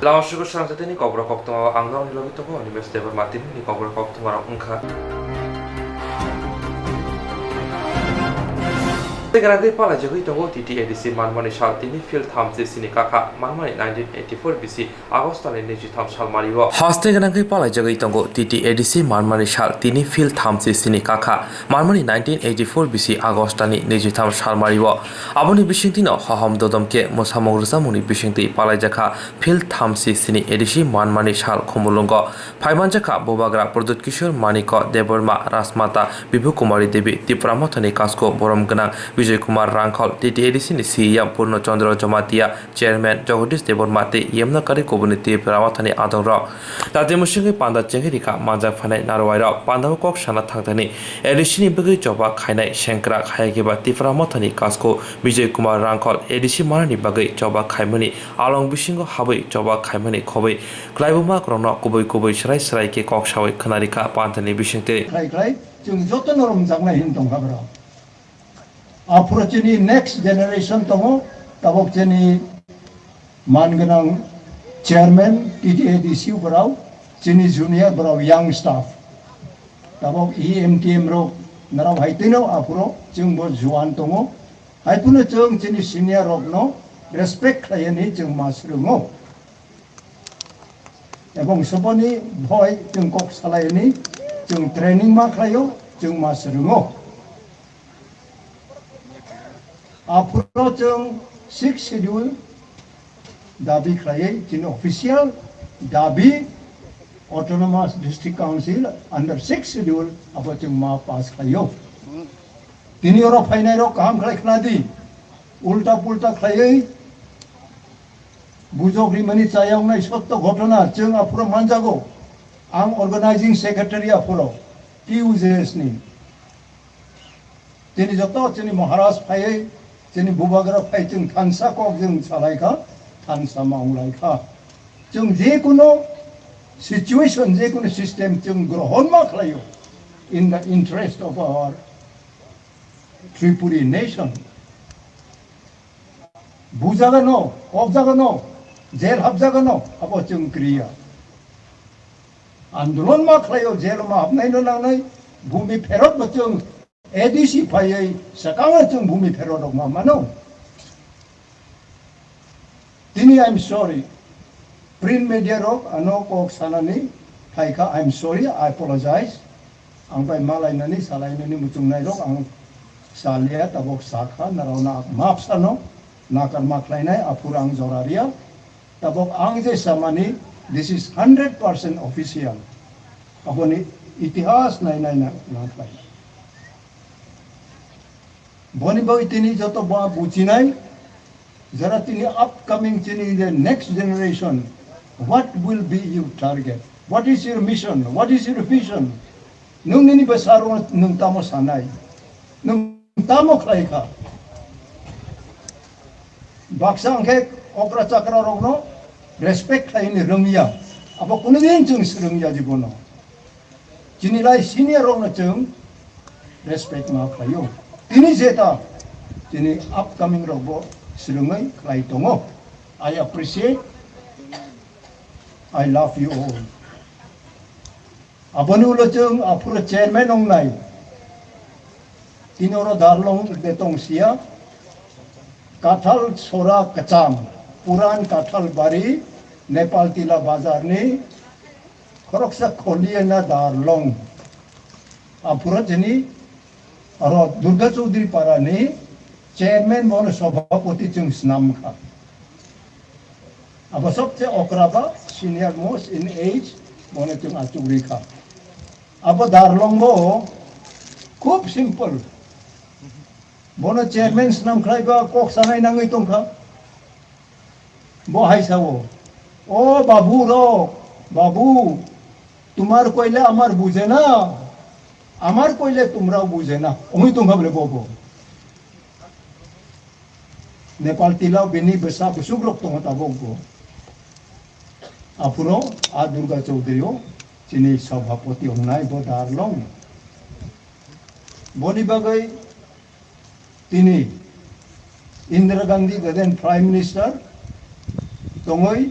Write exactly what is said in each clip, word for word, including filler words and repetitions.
Lama sugo swnamjaknai kokborok koktwma o ang nokni logi tongo, Animesh Debbarma, tini ni kokborok koktwma rok wngkha. Tei gwnangwi palaijagwi tongo T T A D C manmani sal, tini field thamchi sini kakha manmani nineteen eighty-four B C August ni nijitham salmari o. Haste gwnangwi palaijagwi tongo T T A D C manmani sal, tini field thamchi sini kakha manmani nineteen eighty-four B C August ni nijitham salmari o. Aboni bisingtwi no hohom dodom khe mwsamung rwchapmungni bisingtwi palaijakha field thamchi sini A D C manmani sal Khumulwngo. Phaimanjakha Bubagra Pradyut Kishore Manikya Debbarma, Rajmata Bibhu Kumari Devi, Tipra Mothani Kasko Borom Gwnang Bijoy Kumar Rangkhol, T T A D C ni C E M Purno Chandra Jamatia, Chairman Jagadish Debbarma tei yemna kari kubuni Tipra Mothani adongrok. Dati mwswngwi panda chengwi rikha manjak phainai narwairok. Pandao kok sana thangthani A D C ni bagwi choba khainai sengkrak, hayakhe ba Tipra Mothani Kasko Bijoy Kumar Rangkhol A D C manani bagwi choba khaimani along bisingo habwi choba khaimani khobwi klaibuma kwrwngno kubui kubui swrai swrai khe kok sawi khwnarikha pandani bisingtwi. Khlai khlai chwng jotono romjaknai hin tongkha borok. Aphuru chini next generation tongo, tabok chini man gwnang chairman T T A D C borok, chini junior borok young staff. Tabok E M T M rok narok hai twino aphuru chwng bo juan tongo. Hai phano chwng chini senior rokno respect khlaiyani chwng ma swrwngo. Ebong soboni bhoi chwng kok salaiyani chwng training ma khlaio, chwng ma swrwngo. Aphuru chwng sixth schedule dabi khlaiwi chini official dabi Autonomous District Council under sixth schedule abo chwng ma pass khlaio. Tini oro phainai rok kaham khlai khna di, ulta pulta khlaiwi bujok rimani chayang nai sotto ghotona chwng aphuru manjago. Ang organizing secretary aphuru T U J S ni. Chini joto chini Maharaj phaiwi, chini Bubagra phai chwng thansa kok chwng salai kha, thansa ma wng lai kha. Chwng je kuno situation, je kuno system chwng grohon ma khlaio in the interest of our Tripuri nation. Bujagano, kokjagano, jail hapjagano, abo chwng kriya. Andolon ma khlaio, jail ma hapnaino nangnai, bumi pherot bo chwng A D C phaiwi swkango chwng bumi pherot rok ma mano. Tini I'm sorry. Print media rok ano kok sanani phaikha, I'm sorry, I apologize. Ang bai malainani, salainani muchungnai rok ang salia, tabok sakha, narao na map sano, nakar ma khlainai, aphuru ang jora ria. Tabok ang je samani, this is hundred percent official. Aboni itihas nai nai na, na khlai. Boni bagwi tini joto ba bujinai, jara tini upcoming tini the next generation, what will be your target? What is your mission? What is your vision? Nwng nini bwsarokno nwng tamo sanai? Nwng tamo khlai kha? Baksa hwnkhe okra chakra rokno respect khlaini rwngya. Abo kunudin chwng swrwngya jibono. Chini lai senior rokno chwng respect ma khlaio. Tini jeta chini upcoming rokbo swrwngwi khlai tongo. I appreciate, I love you all. Aboni ulo chwng aphuru chairman wngnai. Tini oro Darlong de tong sia. Kathal sora kwcham, puran Kathal bari, Nepal Tila bazar ni khoroksa kholiya na Darlong. Aphuru chini oro Durga Chaudhary para ni chairman mono sobhapoti chwng snam kha. Abo sobse okra ba senior most in age, bono chwng achuk ri kha. Abo Darlong bo khub simple. Bono chairman snam khlai ba kok sanai nangwi tong kha. Bo hai sao, "O babu rok, babu, tumar koile amar buje na, amar koile tumrao buje na." Wngwi tong kha bole bo bo. Nepal Tila bini bwsa bwswk rok tongo tabok bo. Aphuru a Durga Chaudhary o chini sabhapati wngnai bo Darlong. Boni bagwi tini Indira Gandhi the then Prime Minister tongwi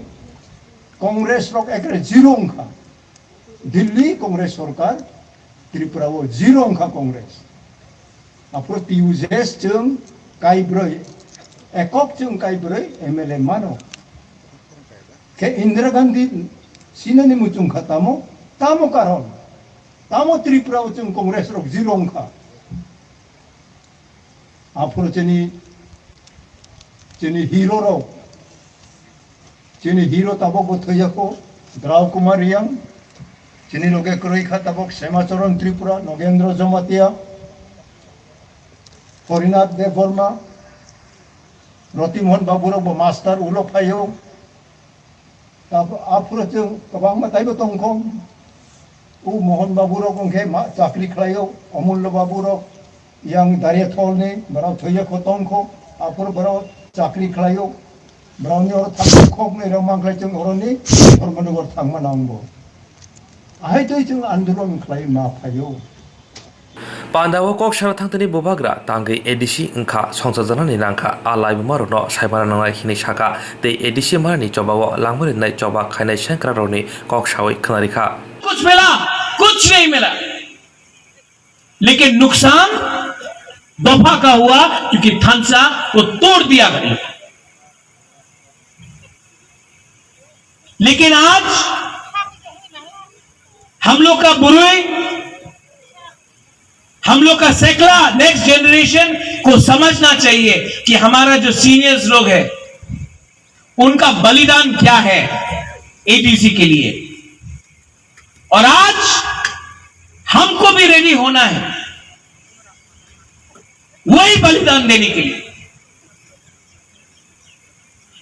Congress rok ekre zero wngkha. Delhi Congress sorkar, Tripura o zero wngkha Congress. Aphuru T U J S chwng kaibrwi, ekok chwng kaibrwi M L A mano. Khe Indira Gandhi sinani muchung kha tamo, tamo karon, tamo Tripura o chwng Congress rok zero wngkha. Aphuru chini, chini hero rok, chini hero tabok bo thwiya kho, Drau Kumar Riyang, chini loge kwrwi kha tabok Semacharan Tripura, Nogendra Jamatia, Horinath Debbarma, Roti Mohan Babu rok bo master ulo phaio. Aphuru chwng kwbangma taibo tongkho. U Mohan Babu rok wngkhe ma chakri khlaio, Omullo Babu rok yang Dariathol ni borok thwiya kho tongkho, aphuru borok chakri khlaio. Borokni oro thangkha khoknwi rok mankhlai chwng oroni Dharmanagar thangma nango. Ahai twi chwng andolon khlai ma phaio. Panda o kok sana thangtini bubagra tangwi A D C wngkha songchajaknani nangkha a laibumarokno saimana nangnai hinwi sakha tei A D C manani chobao langmani nai choba khainai sengkrakrokni kok sawi khwnarikha. कुछ मिला? कुछ नहीं मिला। लेकिन नुकसान दफा का हुआ, क्योंकि थानसा को तोड़ दिया गया। लेकिन आज हम लोग का बुरुई, हम लोग का सेकला, नेक्स्ट जनरेशन को समझना चाहिए कि हमारा जो सीनियर्स लोग हैं, उनका बलिदान क्या है एडीसी के लिए। और आज हमको भी रेडी होना है वही बलिदान देने के लिए।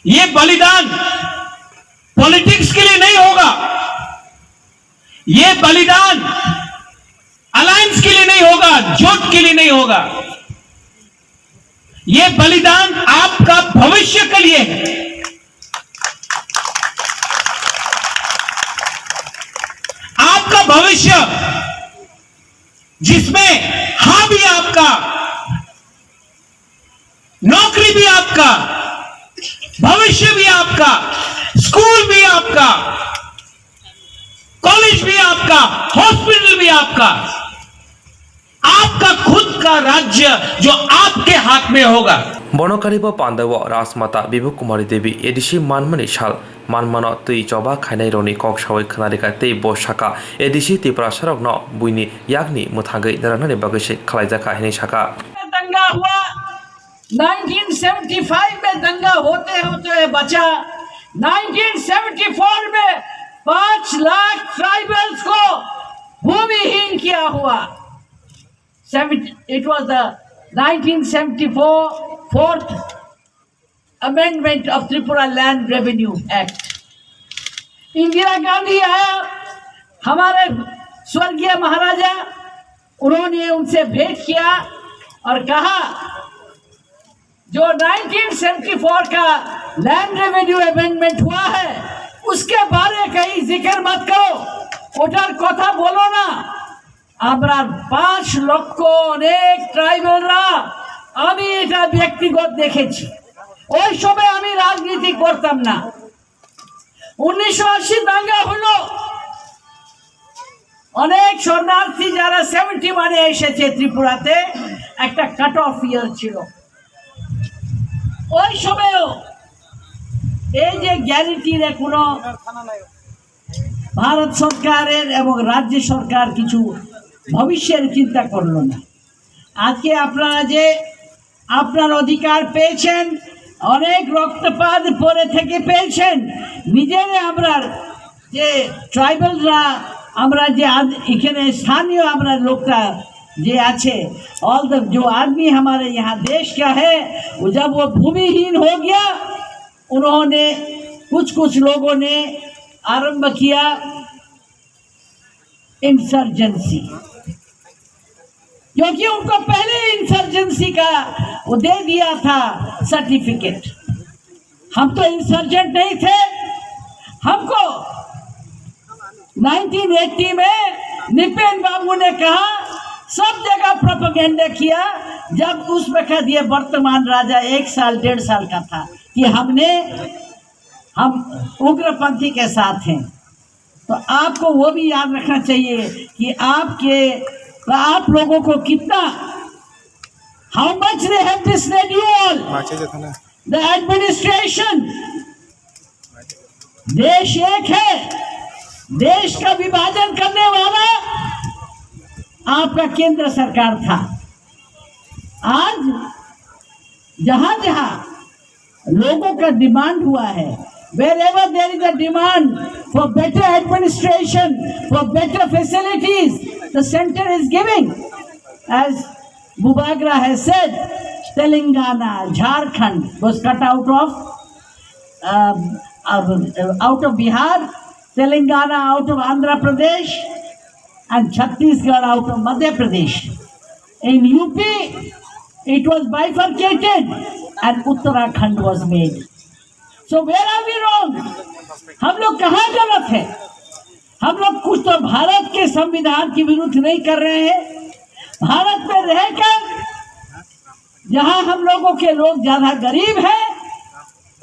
ये बलिदान पॉलिटिक्स के लिए नहीं होगा, ये बलिदान अलायंस के लिए नहीं होगा, जोट के लिए नहीं होगा। ये बलिदान आपका भविष्य के लिए है। आपका भविष्य, जिसमें हां भी आपका, नौकरी भी आपका, भविष्य भी आपका, स्कूल भी आपका, कॉलेज भी आपका, हॉस्पिटल भी आपका, आपका खुद का राज्य जो आपके हाथ में होगा। Bono karibo pandao Rajmata Bibhu Kumari Devi A D C manmani sal manmano twi choba khainairokni kok sawi khwnarikha tei bo sakha, A D C Tiprasarokno buini yakni mwthangwi narwknani bagwi se khlaijakha hinwi sakha. दंगा हुआ, nineteen seventy five में दंगा होते होते बचा, nineteen seventy four में पाँच लाख ट्राइबल्स को भूमिहीन किया हुआ। Seventy, it was the nineteen seventy-four fourth amendment of Tripura Land Revenue Act. Indira गांधी आया, हमारे स्वर्गीय महाराजा, उन्होंने उनसे भेंट किया और कहा, जो नाइनटीन सेवेंटी फ़ोर का लैंड रेवेन्यू अमेंडमेंट हुआ है, उसके बारे कहीं जिक्र मत करो, ওটার কথা বলো না। আমরা পাঁচ লক্ষ অনেক ট্রাইবালরা, আমি এটা ব্যক্তিগত দেখেছি। ওই সময় আমি রাজনীতি করতাম না। উনিশশো আশি দাঙ্গা হলো, অনেক শরণার্থী যারা সেভেন্টি ওয়ানে এসেছে ত্রিপুরাতে, একটা কাট অফ ইয়ার ছিল। ওই সময়ও এই যে গ্যারেন্টির কোনো ভারত সরকারের এবং রাজ্য সরকার কিছু ভবিষ্যের চিন্তা করলো না। আজকে আপনারা যে আপনার অধিকার পেয়েছেন, অনেক রক্তপাত পরে থেকে পেয়েছেন, নিজেরা আমরা যে ট্রাইবালরা, আমরা যে আদ-, এখানে স্থানীয় আমরা লোকটা যে আছে, ऑल द जो आदमी हमारे यहाँ देश का है, वो जब वो भूमिहीन हो गया, उन्होंने, कुछ कुछ लोगों ने आरंभ किया इंसर्जेंसी, क्योंकि उनको पहले इंसर्जेंसी का वो दे दिया था सर्टिफिकेट। हम तो इंसर्जेंट नहीं थे, हमको नाइनटीन एटी में निपेन बाबू ने कहा, सब जगह प्रोपेगेंडा किया। जब उस वक्त ये वर्तमान राजा एक साल डेढ़ साल का था कि हमने हम उग्रपंथी के साथ हैं। तो आपको वो भी याद रखना चाहिए कि आपके, आप लोगों को कितना, how much they have misled you all, the administration। देश एक है, देश का विभाजन करने वाला आपका केंद्र सरकार था। आज जहां जहां लोगों का डिमांड हुआ है, wherever there is a demand for better administration, for better facilities, the center is giving. As Bubagra has said, Telangana, Jharkhand was cut out of, um, uh, out of Bihar, Telangana out of Andhra Pradesh, and Chhattisgarh out of Madhya Pradesh. In U P, it was bifurcated and Uttarakhand was made. So where are we wrong? हम लोग कहाँ गलत है? हम लोग कुछ तो भारत के संविधान के विरुद्ध नहीं कर रहे हैं। भारत में रहकर जहाँ हम लोगों के लोग ज्यादा गरीब हैं,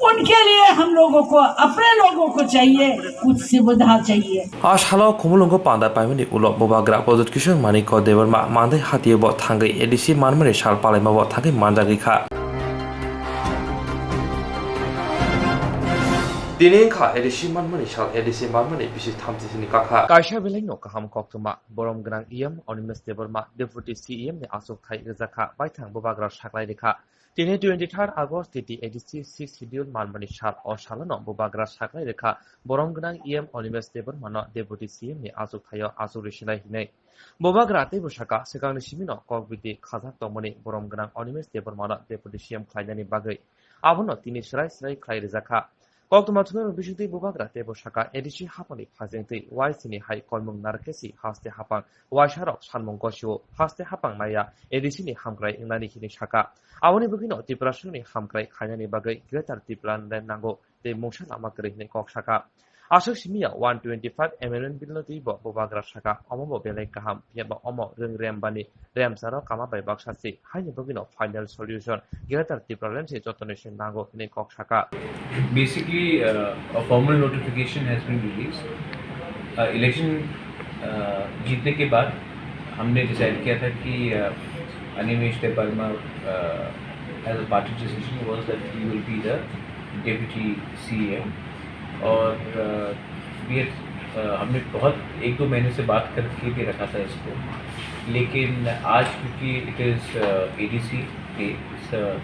उनके लिए हम लोगों को, अपने लोगों को चाहिए, कुछ सुविधा चाहिए। A salo Khumulwngo panda paimani ulo Bubagra Pradyut Kishore Manikya Debbarma mandai hatio bo thangwi A D C manmani sal palaima bo thangwi manjagwi kha. Tini wngkha A D C manmani sal, A D C manmani bisi thamchisini kakha. Kaisa belai no kaham koktwma, borom gwnang E M Animesh Debbarma Deputy C E M ni achukthai rwjakha, baithang Bubagra saklai rwkha. Tini twenty-third August titi A D C sixth Schedule manmani sal, o salono Bubagra saklai rwkha, borom gwnang E M Animesh Debbarmano Deputy C M ni achukthaio achuk risinai hinwi. Bubagra teibo saka, swkangni simino kokbidi khajak tongmani borom gwnang Animesh Debbarmano Deputy C M khlainani bagwi. Abono tini swrai swrai khlai rwjakha. Koktwma thungnai bisingtwi Bubagra teibo saka, A D C haphangni phajengtwi Y C ni hai koimung narwkhe si haste haphang waisarok sanmung gosio, haste haphang naiya A D C ni hamkrai wngnani hinwi saka. Aboni bagwino Tiprasarokni hamkrai khainani bagwi Greater Tipraland nango tei mungsa lama kwrwi hinwi kok saka. Aswk simi ya one twenty-five amendment bill no twibo Bubagra saka, omo bo belai kaham, phiya ba omo rwng rem bani remsaro kama bai baksa se, haini bagwino final solution Greater Tipraland se jotoni se nango hinwi kok saka. Basically, uh, a formal notification has been released. Uh, election, uh, जीतने के बाद हमने डिसाइड किया था कि, uh, Animesh Debbarma, uh, as a party decision was that he will be the deputy C E M. और, uh, we had, uh, हमने बहुत एक दो महीने से बात करके भी रखा था इसको, लेकिन आज क्योंकि it is, uh, A D C day, it's a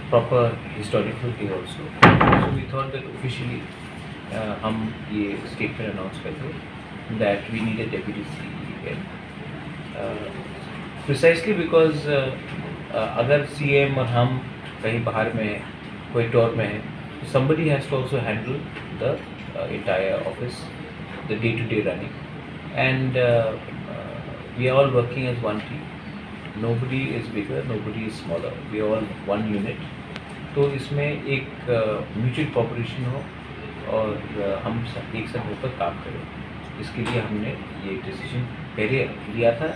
proper historical day also, so we thought that officially, uh, हम ये स्टेटमेंट अनाउंस कर दें that we need a deputy C E M. Uh, precisely because, uh, uh, अगर C E M और हम कहीं बाहर में हैं, कोई टूर में है, तो somebody has to also handle the, uh, entire office, the day to day running. And, uh, uh, we are all working as one team. Nobody is bigger, nobody is smaller. We are all one unit. तो इसमें एक, uh, mutual cooperation हो और, uh, हम सब एक साथ होकर काम करें, इसके लिए हमने ये डिसीजन पहले लिया था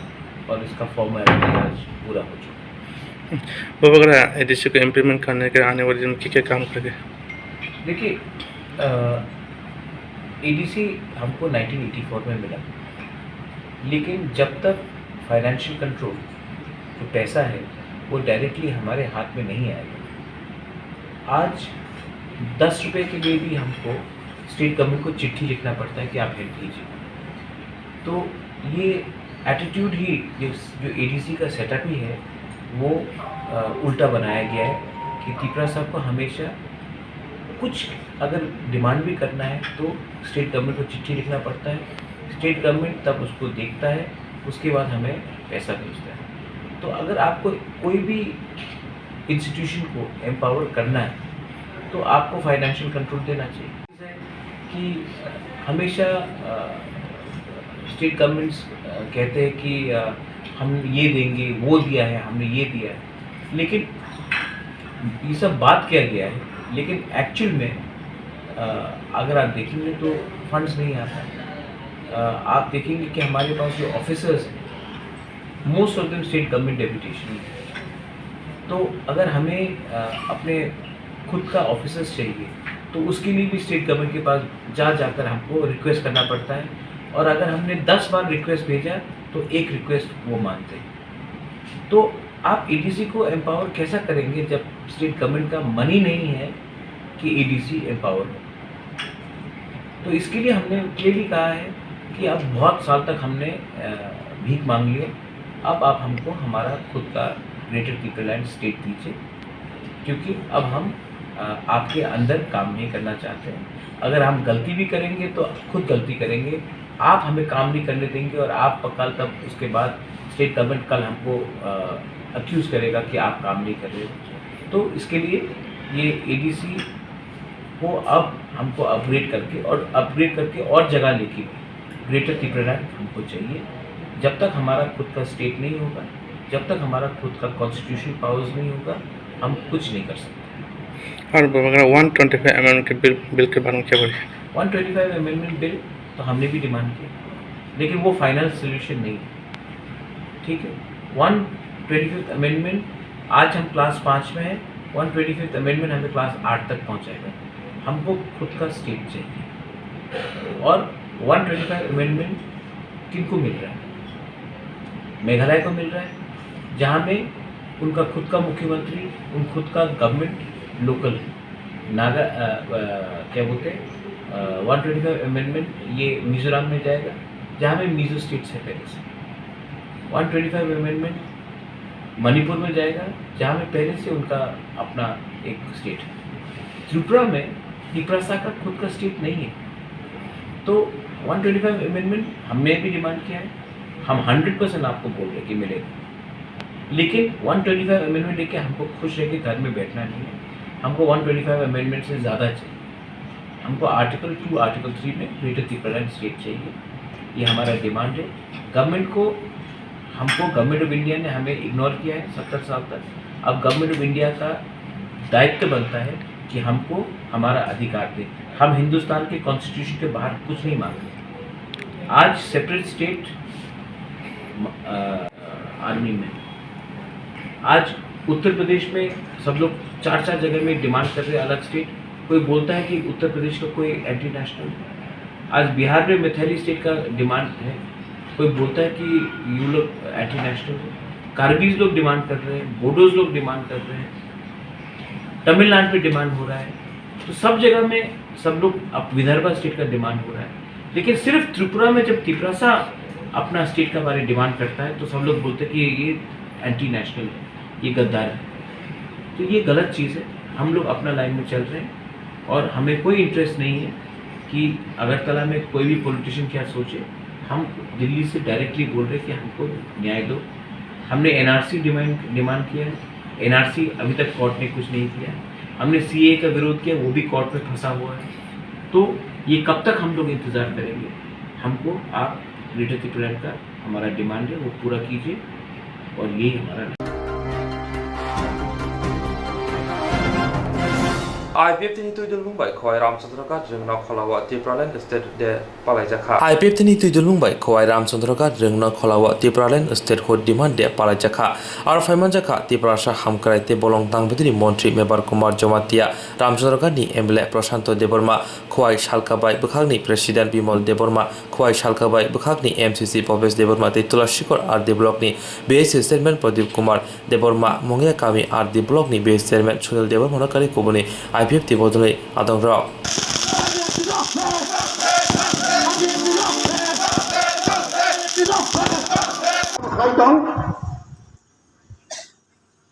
और इसका फॉर्मेलिटी आज पूरा हो चुका है। बुबाग्रा एडीसी को इम्प्लीमेंट करने के आने वाले दिन क्या क्या काम करेंगे? देखिए, एडीसी हमको नाइनटीन एटी फ़ोर में मिला, लेकिन जब तक फाइनेंशियल कंट्रोल, जो पैसा है, वो डायरेक्टली हमारे हाथ में नहीं आएगा, आज दस रुपए के लिए भी हमको स्टेट गवर्नमेंट को चिट्ठी लिखना पड़ता है कि आप हेल्प कीजिए। तो ये एटीट्यूड ही, ये जो एडीसी का सेटअप ही है, वो, अ, उल्टा बनाया गया है कि त्रिपुरा साहब को हमेशा कुछ अगर डिमांड भी करना है तो स्टेट गवर्नमेंट को चिट्ठी लिखना पड़ता है, स्टेट गवर्नमेंट तब उसको देखता है, उसके बाद हमें पैसा भेजता है। तो अगर आपको कोई भी इंस्टीट्यूशन को एम्पावर करना है तो आपको फाइनेंशियल कंट्रोल देना चाहिए। कि हमेशा, अ, स्टेट गवर्नमेंट्स, अ, कहते हैं कि, अ, हम ये देंगे, वो दिया है, हमने ये दिया है, लेकिन ये सब बात किया गया है, लेकिन एक्चुअल में, अ, अगर आप देखेंगे तो फंड्स नहीं आता। अ, आप देखेंगे कि हमारे पास जो ऑफिसर्स हैं, most of them state government deputation है। तो अगर हमें, अ, अपने खुद का ऑफिसर्स चाहिए, तो उसके लिए भी स्टेट गवर्नमेंट के पास जा जाकर हमको रिक्वेस्ट करना पड़ता है। और अगर हमने दस बार रिक्वेस्ट भेजा तो एक रिक्वेस्ट वो मानते हैं। तो आप एडीसी को एम्पावर कैसा करेंगे जब स्टेट गवर्नमेंट का मनी नहीं है कि एडीसी एम्पावर हो? तो इसके लिए हमने क्लियरली कहा है कि अब बहुत साल तक हमने भीख मांग लिए। अब आप हमको हमारा खुद का ग्रेटर तिप्रालैंड स्टेट दीजिए, क्योंकि अब हम आपके अंदर काम नहीं करना चाहते हैं। अगर हम गलती भी करेंगे तो खुद गलती करेंगे। आप हमें काम नहीं करने देंगे और आप कल तब उसके बाद स्टेट गवर्नमेंट कल हमको अक्यूज करेगा कि आप काम नहीं कर रहे हो। तो इसके लिए ये एडीसी को अब हमको अपग्रेड करके और अपग्रेड करके और जगह लेके ग्रेटर तिप्रालैंड हमको चाहिए। जब तक हमारा खुद का स्टेट नहीं होगा, जब तक हमारा खुद का कॉन्स्टिट्यूशन पावर्स नहीं होगा, हम कुछ नहीं कर सकते। Honorable, one twenty five amendment के बिल, बिल के बारे में क्या बोलिए? One twenty five amendment bill तो हमने भी डिमांड किया, लेकिन वो फाइनल सोल्यूशन नहीं है। ठीक है, वन ट्वेंटी फिफ्थ अमेंडमेंट, आज हम क्लास पाँच में हैं, वन ट्वेंटी फिफ्थ अमेंडमेंट हमें क्लास आठ तक पहुंचाएगा। हमको खुद का स्टेट चाहिए। और वन ट्वेंटी फाइव अमेंडमेंट किनको मिल रहा है? मेघालय को मिल रहा है, जहाँ में उनका खुद का मुख्यमंत्री, उन खुद का गवर्नमेंट लोकल है। नागा अ, अ, क्या बोलते हैं, वन ट्वेंटी फाइव अमेंडमेंट ये मिजोरम में जाएगा, जहाँ में मिजो स्टेट्स है पहले से। One twenty five amendment Manipur में जाएगा, जहाँ में पहले से उनका अपना एक स्टेट है। त्रिपुरा में तिपरासा का खुद का स्टेट नहीं है। तो वन ट्वेंटी फाइव अमेंडमेंट हमने भी डिमांड किया है, हम हंड्रेड परसेंट आपको बोल रहे कि मिलेगा। लेकिन वन ट्वेंटी फाइव अमेंडमेंट लेके हमको खुश रह के घर में बैठना नहीं है। हमको वन ट्वेंटी फाइव अमेंडमेंट से ज़्यादा चाहिए। हमको आर्टिकल टू, आर्टिकल थ्री में ग्रेटर तिप्रालैंड स्टेट चाहिए। ये हमारा डिमांड है। गवर्नमेंट को, हमको, गवर्नमेंट ऑफ इंडिया ने हमें इग्नोर किया है सत्तर साल तक। अब गवर्नमेंट ऑफ इंडिया का दायित्व बनता है कि हमको हमारा अधिकार दे। हम हिंदुस्तान के कॉन्स्टिट्यूशन के बाहर कुछ नहीं मांग रहे। आज सेपरेट स्टेट आर्मी में, आज उत्तर प्रदेश में सब लोग चार चार जगह में डिमांड कर रहे हैं अलग स्टेट। कोई बोलता है कि उत्तर प्रदेश का कोई एंटी नेशनल है। आज बिहार में मैथिली स्टेट का डिमांड है, कोई बोलता है कि यू लोग एंटी नेशनल है। कार्बीज लोग डिमांड कर रहे हैं, बोडोज लोग डिमांड कर रहे हैं, तमिलनाडु में डिमांड हो रहा है। तो सब जगह में सब लोग, अब विदर्भा स्टेट का डिमांड हो रहा है, लेकिन सिर्फ त्रिपुरा में जब तिपरासा अपना स्टेट का बारे डिमांड करता है तो सब लोग बोलते हैं कि ये एंटी नेशनल है, ये गद्दार है। तो ये गलत चीज़ है। हम लोग अपना लाइन में चल रहे हैं और हमें कोई इंटरेस्ट नहीं है कि अगरतला में कोई भी पॉलिटिशियन क्या सोचे। हम दिल्ली से डायरेक्टली बोल रहे हैं कि हमको न्याय दो। हमने एनआरसी डिमांड डिमांड किया है, एनआरसी अभी तक कोर्ट ने कुछ नहीं किया। हमने सीएए का विरोध किया, वो भी कोर्ट में फंसा हुआ है। तो ये कब तक हम लोग इंतज़ार करेंगे? हमको आप ग्रेटर तिपरालैंड का हमारा डिमांड है, वो पूरा कीजिए और यही हमारा। IPFT ni twidulmung bai Khowai Ramchandra Ghat rwngno kholao Tipraland State de palaijakha. IPFT ni twidulmung bai Khowai Ramchandra Ghat rwngno kholao Tipraland Statehood demand de palaijakha. Aro phaimanjakha Tiprasa Hamkrai tei Bolong Tangbedini Montri Mebar Kumar Jamatia, Ramchandra Ghat ni MLA Prashanto Debbarma, Khowai Salka bai bwkhakni President Bimal Debbarma, Khowai Salka bai bwkhakni MCC Bhobesh Debbarma tei Tulasikhor R D block ni BAC Chairman Pradip Kumar Debbarma, Mongya Kami R D block ni BAC Chairman Sunil Debbarma no kari kubuni IPFT bodolni adongrok.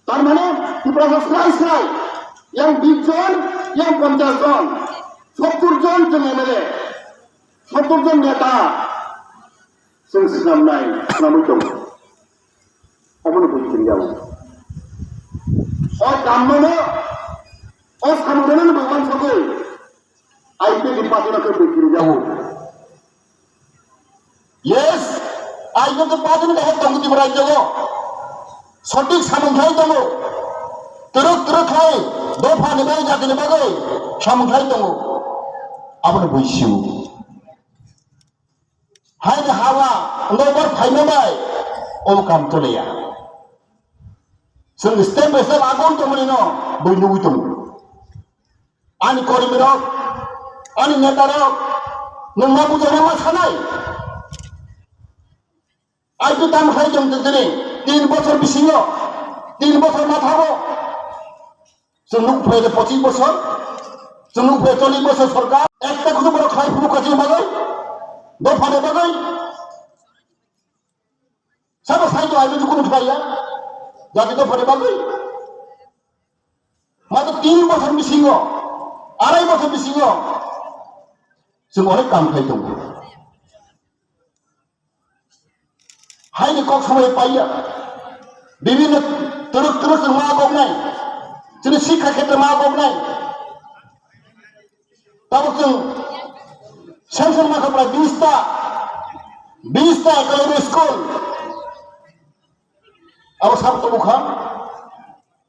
Tar mane Tiprasa srai srai, yang bish jon, yang ponchash jon, sottur jon chwng MLA, sottur jon neta chwng swnamnai, swnamwi tongo. Omono bui kiriya o. O kammano, o samungmano bwkang sogwi IPFT ni party no khe bui kiriya o. Yes, IPFT ni party ni khe tongo Tripura rajyo o. Sothik samung khlai tongo. Twrwk twrwk khlai, dopha ni bagwi, jati ni bagwi samung khlai tongo. Abono bui sio. Haini hawa, wngkha bar phaima bai, o kam choliya. Chwng step by step agon tongmani no, bui nugwi tongo. Ani kormi rok, ani neta rok, nwng ma bujo ma sanai? Ai tu tam khai jong tini tin bosor bisingo, tin bosor ma thago. Chwng nuk phai de pochis bosor, chwng nuk phai chollis bosor sorkar, ekta kutu borok khlai phuru kajini bagwi, dophani bagwi. Sabo sai to ai tu kuno khlai ya, jati dophani bagwi. Ma to tin bosor bisingo, arai bosor bisingo, chwng onek kam khai tongo. Haini kok samai paiya. Bibhinno twrwk twrwk chwng ma kok nai. Chini sikha khetre ma kok nai. Tabuk chwng sanction ma kha prai bis ta. Bis ta ekologi school. Abo sab to bukha.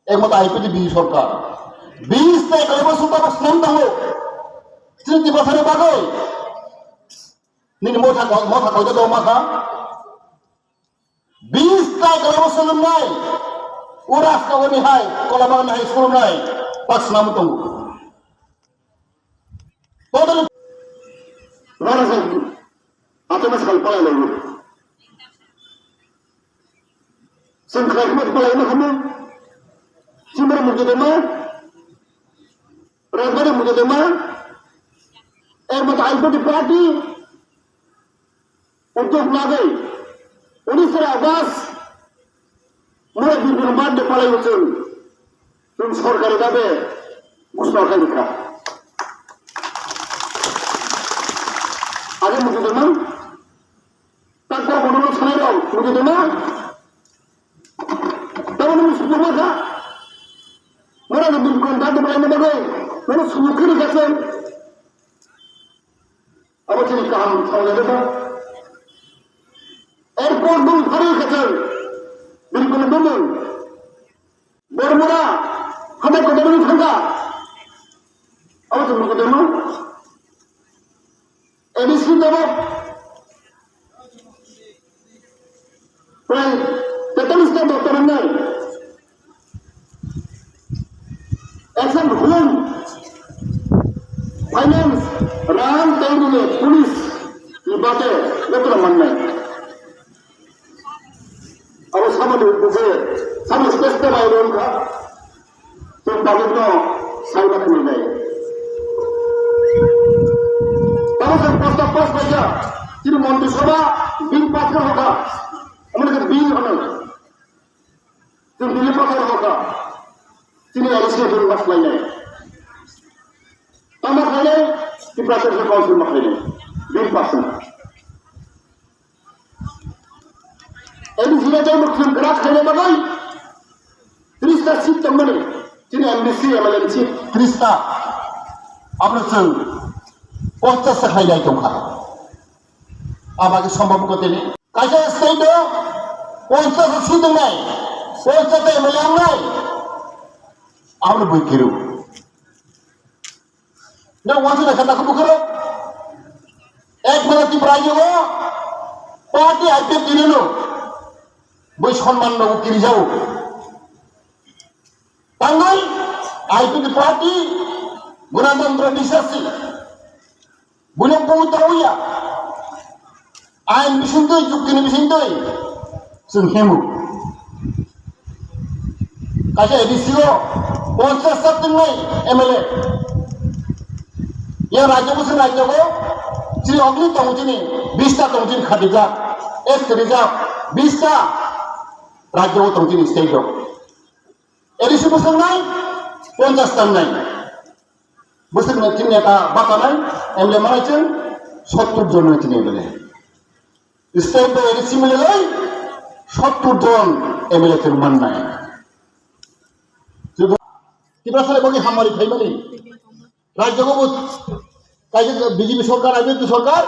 Ekmata I P T B sorkar. Bis ta ekologi school tabuk snam tango. Chini Tiprasani bagwi. Nini motha kok, motha kok jado ma kha. Bis ta kala bo swlwmnai. O rasta oni hai, kola bagan hai swlwmnai. Pas nam tongo. Totally. Rara sa, atama sakal palai lagu. Sengkrak mat palai ma kamu. Simar mukti dema. Rajbari mujadema, er mata I P T party, uddog lagwi, unisra August, mura bibir mat de palai uchung, tum sorkari dabe, gusno kali ka. Age mujadema, tak tak kono sanai rok, mujadema, Tamo nung sujukma kha. Mora ni bini kon dadu bai na bagwi. Mora sujuk kiri kha chwng. Abo chini kaham thangna deba. Airport bung phari kha chwng. Bini kon bumung. Bormura. Hada kotor ni thangka. Abo chini kotor no. A D C tabok prai tetalista doctor wngnai. Eksan home, finance, rang tei nini police ni bate doctor mannai. Abo samani buphuru, samani special bai rw wngkha, chwng public no saima khwlwinai. Tamo chwng posta post baikha, chini Montri Sabha bill pass kha hokha, omo ni bill hwnwi. Chwng bill pass kha hokha, chini A D C bill pass khlainai. Tamo khlainai, Tripura State Council ma khlainai, bill pass wngkha. A D C le tei mukhim kwrak khaina bagwi tris ta seat tongmani chini M D C, M L A ni seat tris ta. Aboni chwng ponchas ta khailai tongkha. Abagwi sombhob wngkha tini. Kaisa state o ponchas ta seat wngnai, ponchas ta M L A wngnai. Aboni bwkhiru. Nang wansuk naikha nakhe bukharo. Ek mala Tripura rajyo o party I P F T no bui sonman no kiri jao. Tangwi I P F T party gunatantro bisasi. Buino buwi tauya. Ain bisingtwi, juktini bisingtwi chwng himo. Kaisa A D C o ponchas ta tongnai M L A. Yang rajyo bwswk rajyo o chini ogni tongo chini bis ta tongo chini khatijak, S T reserve bis ta rajyo o tongo chini state o. A D C bwswk nai ponchas ta nai. Bwswk nai chini neta bata nai, M L A manai chwng sottur jon nai chini M L A. State bai A D C mililai sottur jon M L A chwng mannai. Tiprasa le bagwi hamari phaimani. Rajyo bo kaisa B J P sorkar, I P F T sorkar,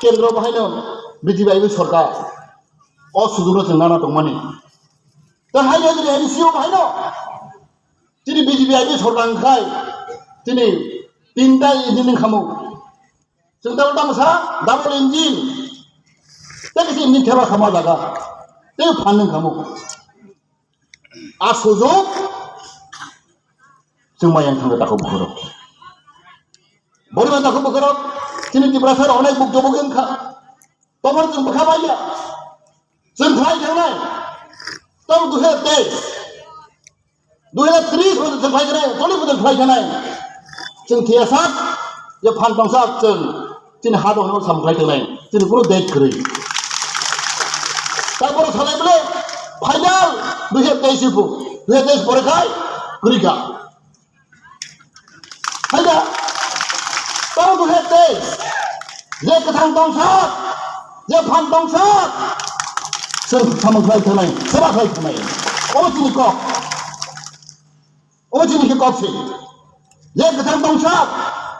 kendro bahaino B J P I P F T sorkar. O sujugno chwng nana tongmani. Ta hai jodi A D C o bahaino. Chini B J P I P F T sorkar wngkhai. Chini tinta engineering khamu. Chwng ta ulta masa double engine. Tei kisi engine theba khama jaga. Tei phanung khamu. A sujug chwng mayang thangwi tako bukhurok. Bori mata ko bokorok, chini Tiprasa rok nai buk jobok wngkha. Tomar chwng bwkha bai ya. Chwng khlai thangnai. Tamo dui hajar teis. Dui hajar tris bo chwng khlai thangnai, cholish bo chwng khlai thangnai. Chwng thia sak, je phan tong sak chwng. Chini ha dong no sam khlai thangnai. Chini kunu date kwrwi. Tarpor salai bole final dui hajar teis ibu. Dui hajar teis pore khai kwrwi kha. Haida, tamo dui hajar teis, je kwthang tongsak, je phan tongsak, chwng samung khlai thangnai, seba khlai thangnai. Obo chini kok, obo chini khe kok se. Je kwthang tongsak,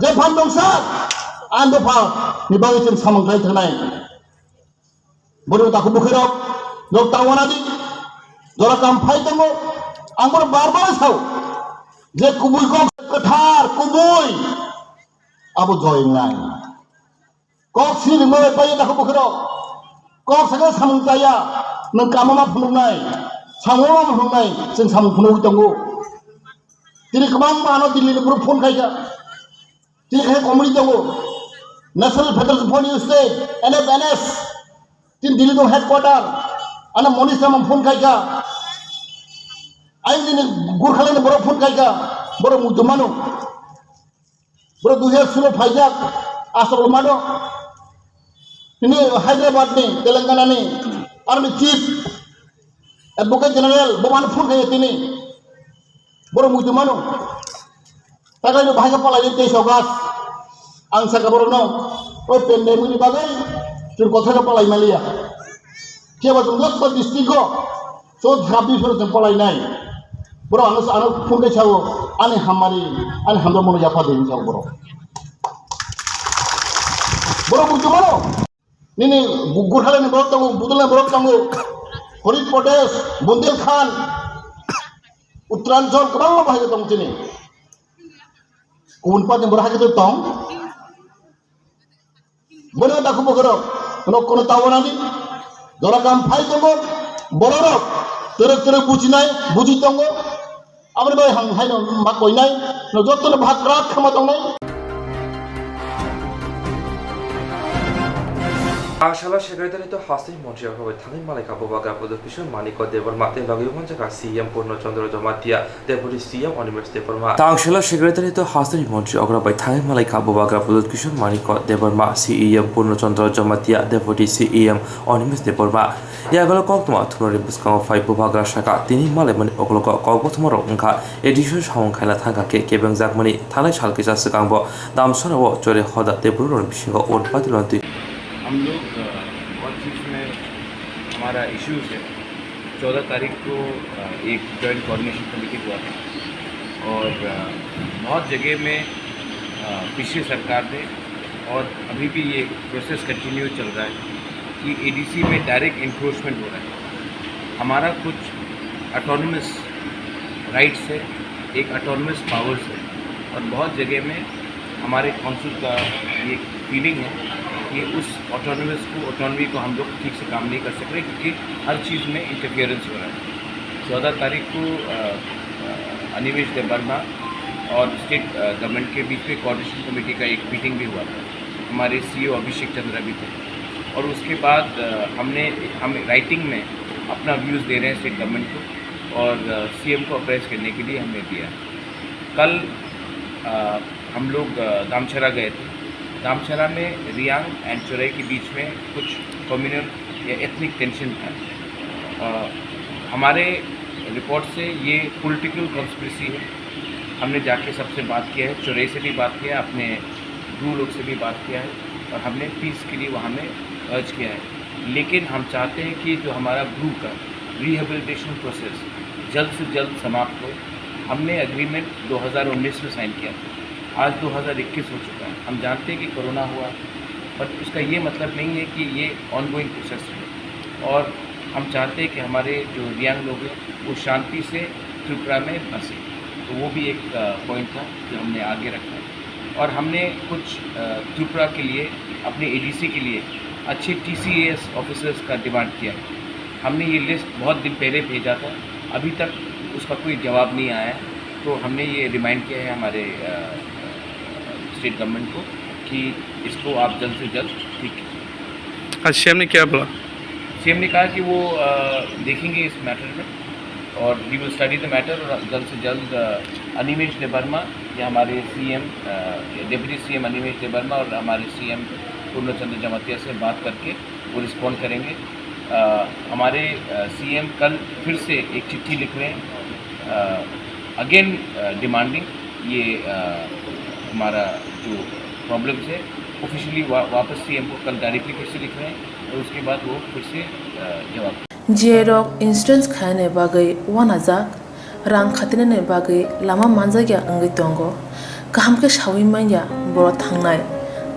je phan tongsak, ang dopha ni bagwi chwng samung khlai thangnai. Boro takhuk bwkhwirok, nok tangwana di. Jora kam phai tongo. Ang bono bar bar sao. Je kubui kok kwthar, kubui. Abo joy wngnai. Kok si ringmo bai pai takhuk bwkhwirok. Kok sakhe samung chaya. Nwng kamo ma phunuknai. Samung ma phunuknai. Chwng samung phunugwi tongo. Tini kwbangma ano Delhi ni borok phone khaikha. Tini khe committee tongo, National Federation Front Youth State, N F N S. Tini Delhi tong headquarter. Ano Monish Sharma phone khaikha. Aini ni Gurkhaland borok phone khaikha. Borok muitu mano. Borok dui hajar sulo phaijak. Asok mano. Tini Hyderabad ni, Telangana ni, army chief, Advocate General, bo mano phone khaikha tini. Borok muitu mano. Taklai no bahai khe palai teis August. Ang saka borok no, o pandemic ni bagwi chwng kothai no palai maliya. Phiya ba chwng jotto district o, chwng sabbish no chwng palai nai. Borok ano, ano phone khe sao, ani hammari, ani hamjakmano yapha de hinwi sao borok. Borok muitu mano. Nini Gu-, Gurkhaland ni borok tongo, Budul ni borok tongo, Horit Pradesh, Bundelkhand, Uttaranchal, kwbangma bahai tongo chini. Kubun party borok hai khe tong. Bono takhuk bwkhwirok, kono, kono tawana di. Jora kam phai tongo, bororok, twrwk twrwk bujinai, buji tongo. Aboni bai hang haino ma koinai, no joto no bhag rat khama tongnai. Tangsala secretary to hasteni montri okrobai thangwi malaikha Bubagra Pradyot Kishore Manikya Debbarma tei logi wngmanjakha C E M Purno Chandra Jamatia, Deputy C E M Animesh Debbarma. Tangsala secretary to hasteni montri okrobai thangwi malaikha Bubagra Pradyot Kishore Manikya Debbarma, C E M Purno Chandra Jamatia, Deputy C E M Animesh Debbarma. Yagalo koktwma thumnani bwskango phai Bubagra saka tini malaimani ukologo kokbothoma rok wngkha. A D C samung khaina thangkha khe kebengjakmani thanai sal kisa swkangbo Damsarao chore hoda tei bwrwirokni bisingo un patilon twi. हम लोग, अ, बहुत चीज़ में हमारा इश्यूज है। चौदह तारीख को, अ, एक जॉइंट कोऑर्डिनेशन कमेटी हुआ था और, अ, बहुत जगह में, अ, पिछली सरकार ने और अभी भी ये प्रोसेस कंटिन्यू चल रहा है कि एडीसी में डायरेक्ट एनक्रोचमेंट हो रहा है। हमारा कुछ ऑटोनमस राइट्स है, एक ऑटोनमस पावर्स है और बहुत जगह में हमारे काउंसिल का ये फीलिंग है कि उस ऑटोनमस को, ऑटोनॉमी को हम लोग ठीक से काम नहीं कर सक रहे क्योंकि हर चीज़ में इंटरफियरेंस हो रहा है। चौदह तारीख को, अ, अ, अनिमेश देवर्मा और स्टेट, अ, गवर्नमेंट के बीच में कोऑर्डिनेशन कमेटी का एक मीटिंग भी हुआ था। हमारे सीईओ अभिषेक चंद्रा भी थे और उसके बाद, अ, हमने, हम राइटिंग में अपना व्यूज़ दे रहे हैं स्टेट गवर्नमेंट को और, अ, सीएम को अप्रेस करने के लिए हमने दिया। कल, अ, हम लोग, अ, दामचरा गए थे। दामचरा में रियांग एंड चोरई के बीच में कुछ कम्युनल या एथनिक टेंशन था। अ, हमारे रिपोर्ट से ये पॉलिटिकल कॉन्स्पिरेसी है। हमने जाके सबसे बात किया है, चोरई से भी बात किया है, अपने ब्रू लोग से भी बात किया है और हमने पीस के लिए वहाँ में अर्ज किया है। लेकिन हम चाहते हैं कि जो हमारा ब्रू का रिहेबिलिटेशन प्रोसेस जल्द से जल्द समाप्त हो। हमने एग्रीमेंट दो हज़ार उन्नीस में साइन किया था, आज दो हज़ार इक्कीस हो चुका है। हम जानते हैं कि कोरोना हुआ, पर उसका ये मतलब नहीं है कि ये ऑनगोइंग प्रोसेस है। और हम चाहते हैं कि हमारे जो रियांग लोग हैं, वो शांति से त्रिपुरा में बसें। तो वो भी एक, अ, पॉइंट था जो हमने आगे रखा। और हमने कुछ, अ, त्रिपुरा के लिए, अपने एडीसी के लिए अच्छे टीसीएस ऑफिसर्स का डिमांड किया। हमने ये लिस्ट बहुत दिन पहले भेजा था, अभी तक उसका कोई जवाब नहीं आया है। तो हमने ये रिमाइंड किया है हमारे, अ, गवर्नमेंट को कि इसको आप जल्द से जल्द ठीक। आज सीएम ने क्या बोला? सीएम ने कहा कि वो अ, देखेंगे इस मैटर में और we will study the matter और जल्द से जल्द अ, अनिमेश देवर्मा या हमारे CM, uh, deputy CM Animesh Debbarma और हमारे सीएम पूर्णचंद्र जमातिया से बात करके वो रिस्पॉन्ड करेंगे। अ, हमारे सीएम कल फिर से एक चिट्ठी लिख रहे हैं, अगेन डिमांडिंग ये अ, हमारा जो प्रॉब्लम्स है, ऑफिशियली वा, वापस सीएम को कल डायरेक्टली फिर से लिख रहे हैं और उसके बाद वो फिर से अ, जवाब। G I rok insurance khaina bagwi wanajak, rang khatinani bagwi lama manjakya wngwi tongo. Kaham khe sawi manya boro thangnai,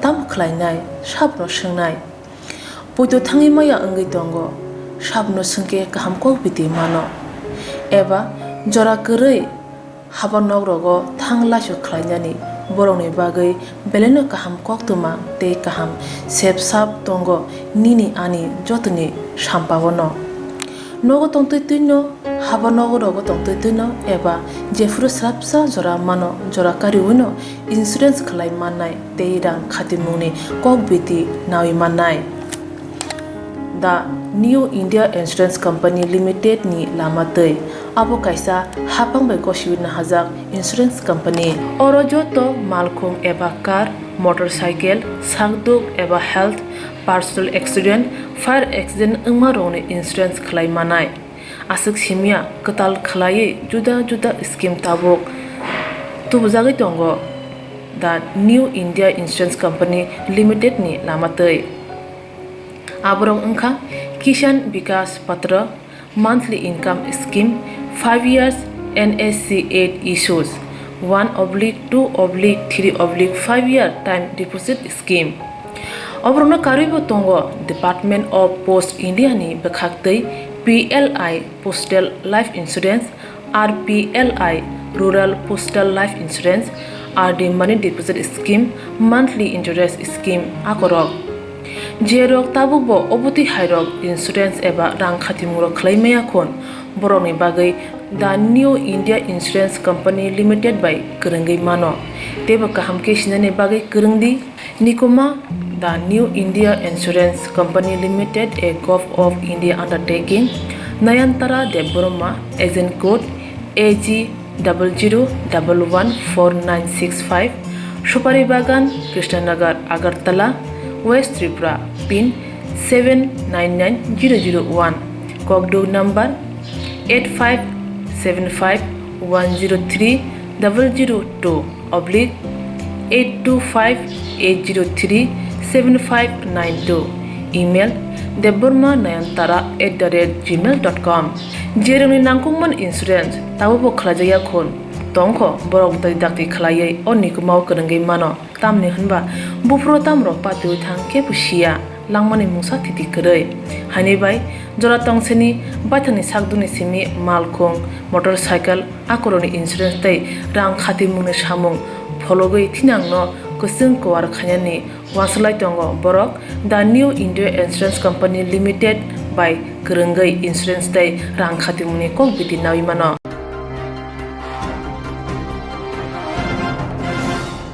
tamo khlainai, sabno swngnai. Poito thangwi maya wngwi tongo, sabno swngkhe kaham kok biti mano. Eba jora kwrwi haba nok rogo thang laisu khlainani borokni bagwi belaino kaham koktwma tei kaham sep sap tongo nini ani jotoni sampao no. Nogo tongtwi twino, haba nogo rogo tongtwi twino eba jephuru srapsa jora mano jora kariwino insurance khlai mannai tei rang khatimungni kok biti nawi mannai. The New India Insurance Company Limited ni lama twi. Abo kaisa hapang bai gosiwi nahajak insurance company. Oro joto malkhung eba car, motorcycle, sakduk eba health, personal accident, fire accident wngma rokni insurance khlai manai. Aswk simya kwtal khlaiwi juda juda scheme tabuk tubujagwi tongo the New India Insurance Company Limited ni lama twi. Aborok wngkha Kisan Vikas Patra, monthly income scheme, five years N S C eight issues, one oblique two oblique three oblique five year time deposit scheme. Oborokno karwibo tongo Department of Post India ni bwkhaktwi P L I Postal Life Insurance, R P L I Rural Postal Life Insurance, R D Money Deposit Scheme, Monthly Interest Scheme akorok. Jerok tabukbo obotwi hairok insurance eba rang khatimungrok khlai maya khun, borokni bagwi The New India Insurance Company Limited bai kwrwngwi mano. Teibo kaham khe sinani bagwi kwrwng di. Nikuma, The New India Insurance Company Limited, a Gov of India undertaking, Nayantara Debbarma, agent code A G double zero double one four nine six five, Supari Bagan, Krishnanagar, Agartala, West Tripura, pin seven nine nine zero zero one, kokduk number eight five seven five one zero three double zero two oblique eight two five eight zero three seven five nine two, email debbarma nayantara at the rate gmail dot com. Jerokni nangkukmani insurance tabukbo khlaijakya khun tongkho, borok dai dakti khlaiwi o nikumao kwrwngwi mano. Tamni hwnba buphuru tamrok patiwi thang khe bo siya, langmani mungsa thiti kwrwi. Haini bai jora tongsini baithangni sakdukni simi malkhung, motorcycle, akorokni insurance tei rang khatimungni samung phologwi thinangno kwchwng kuar khainani uansuk lai tongo borok. The New India Insurance Company Limited bai kwrwngwi insurance tei rang khatimungni kok biti nawi mano.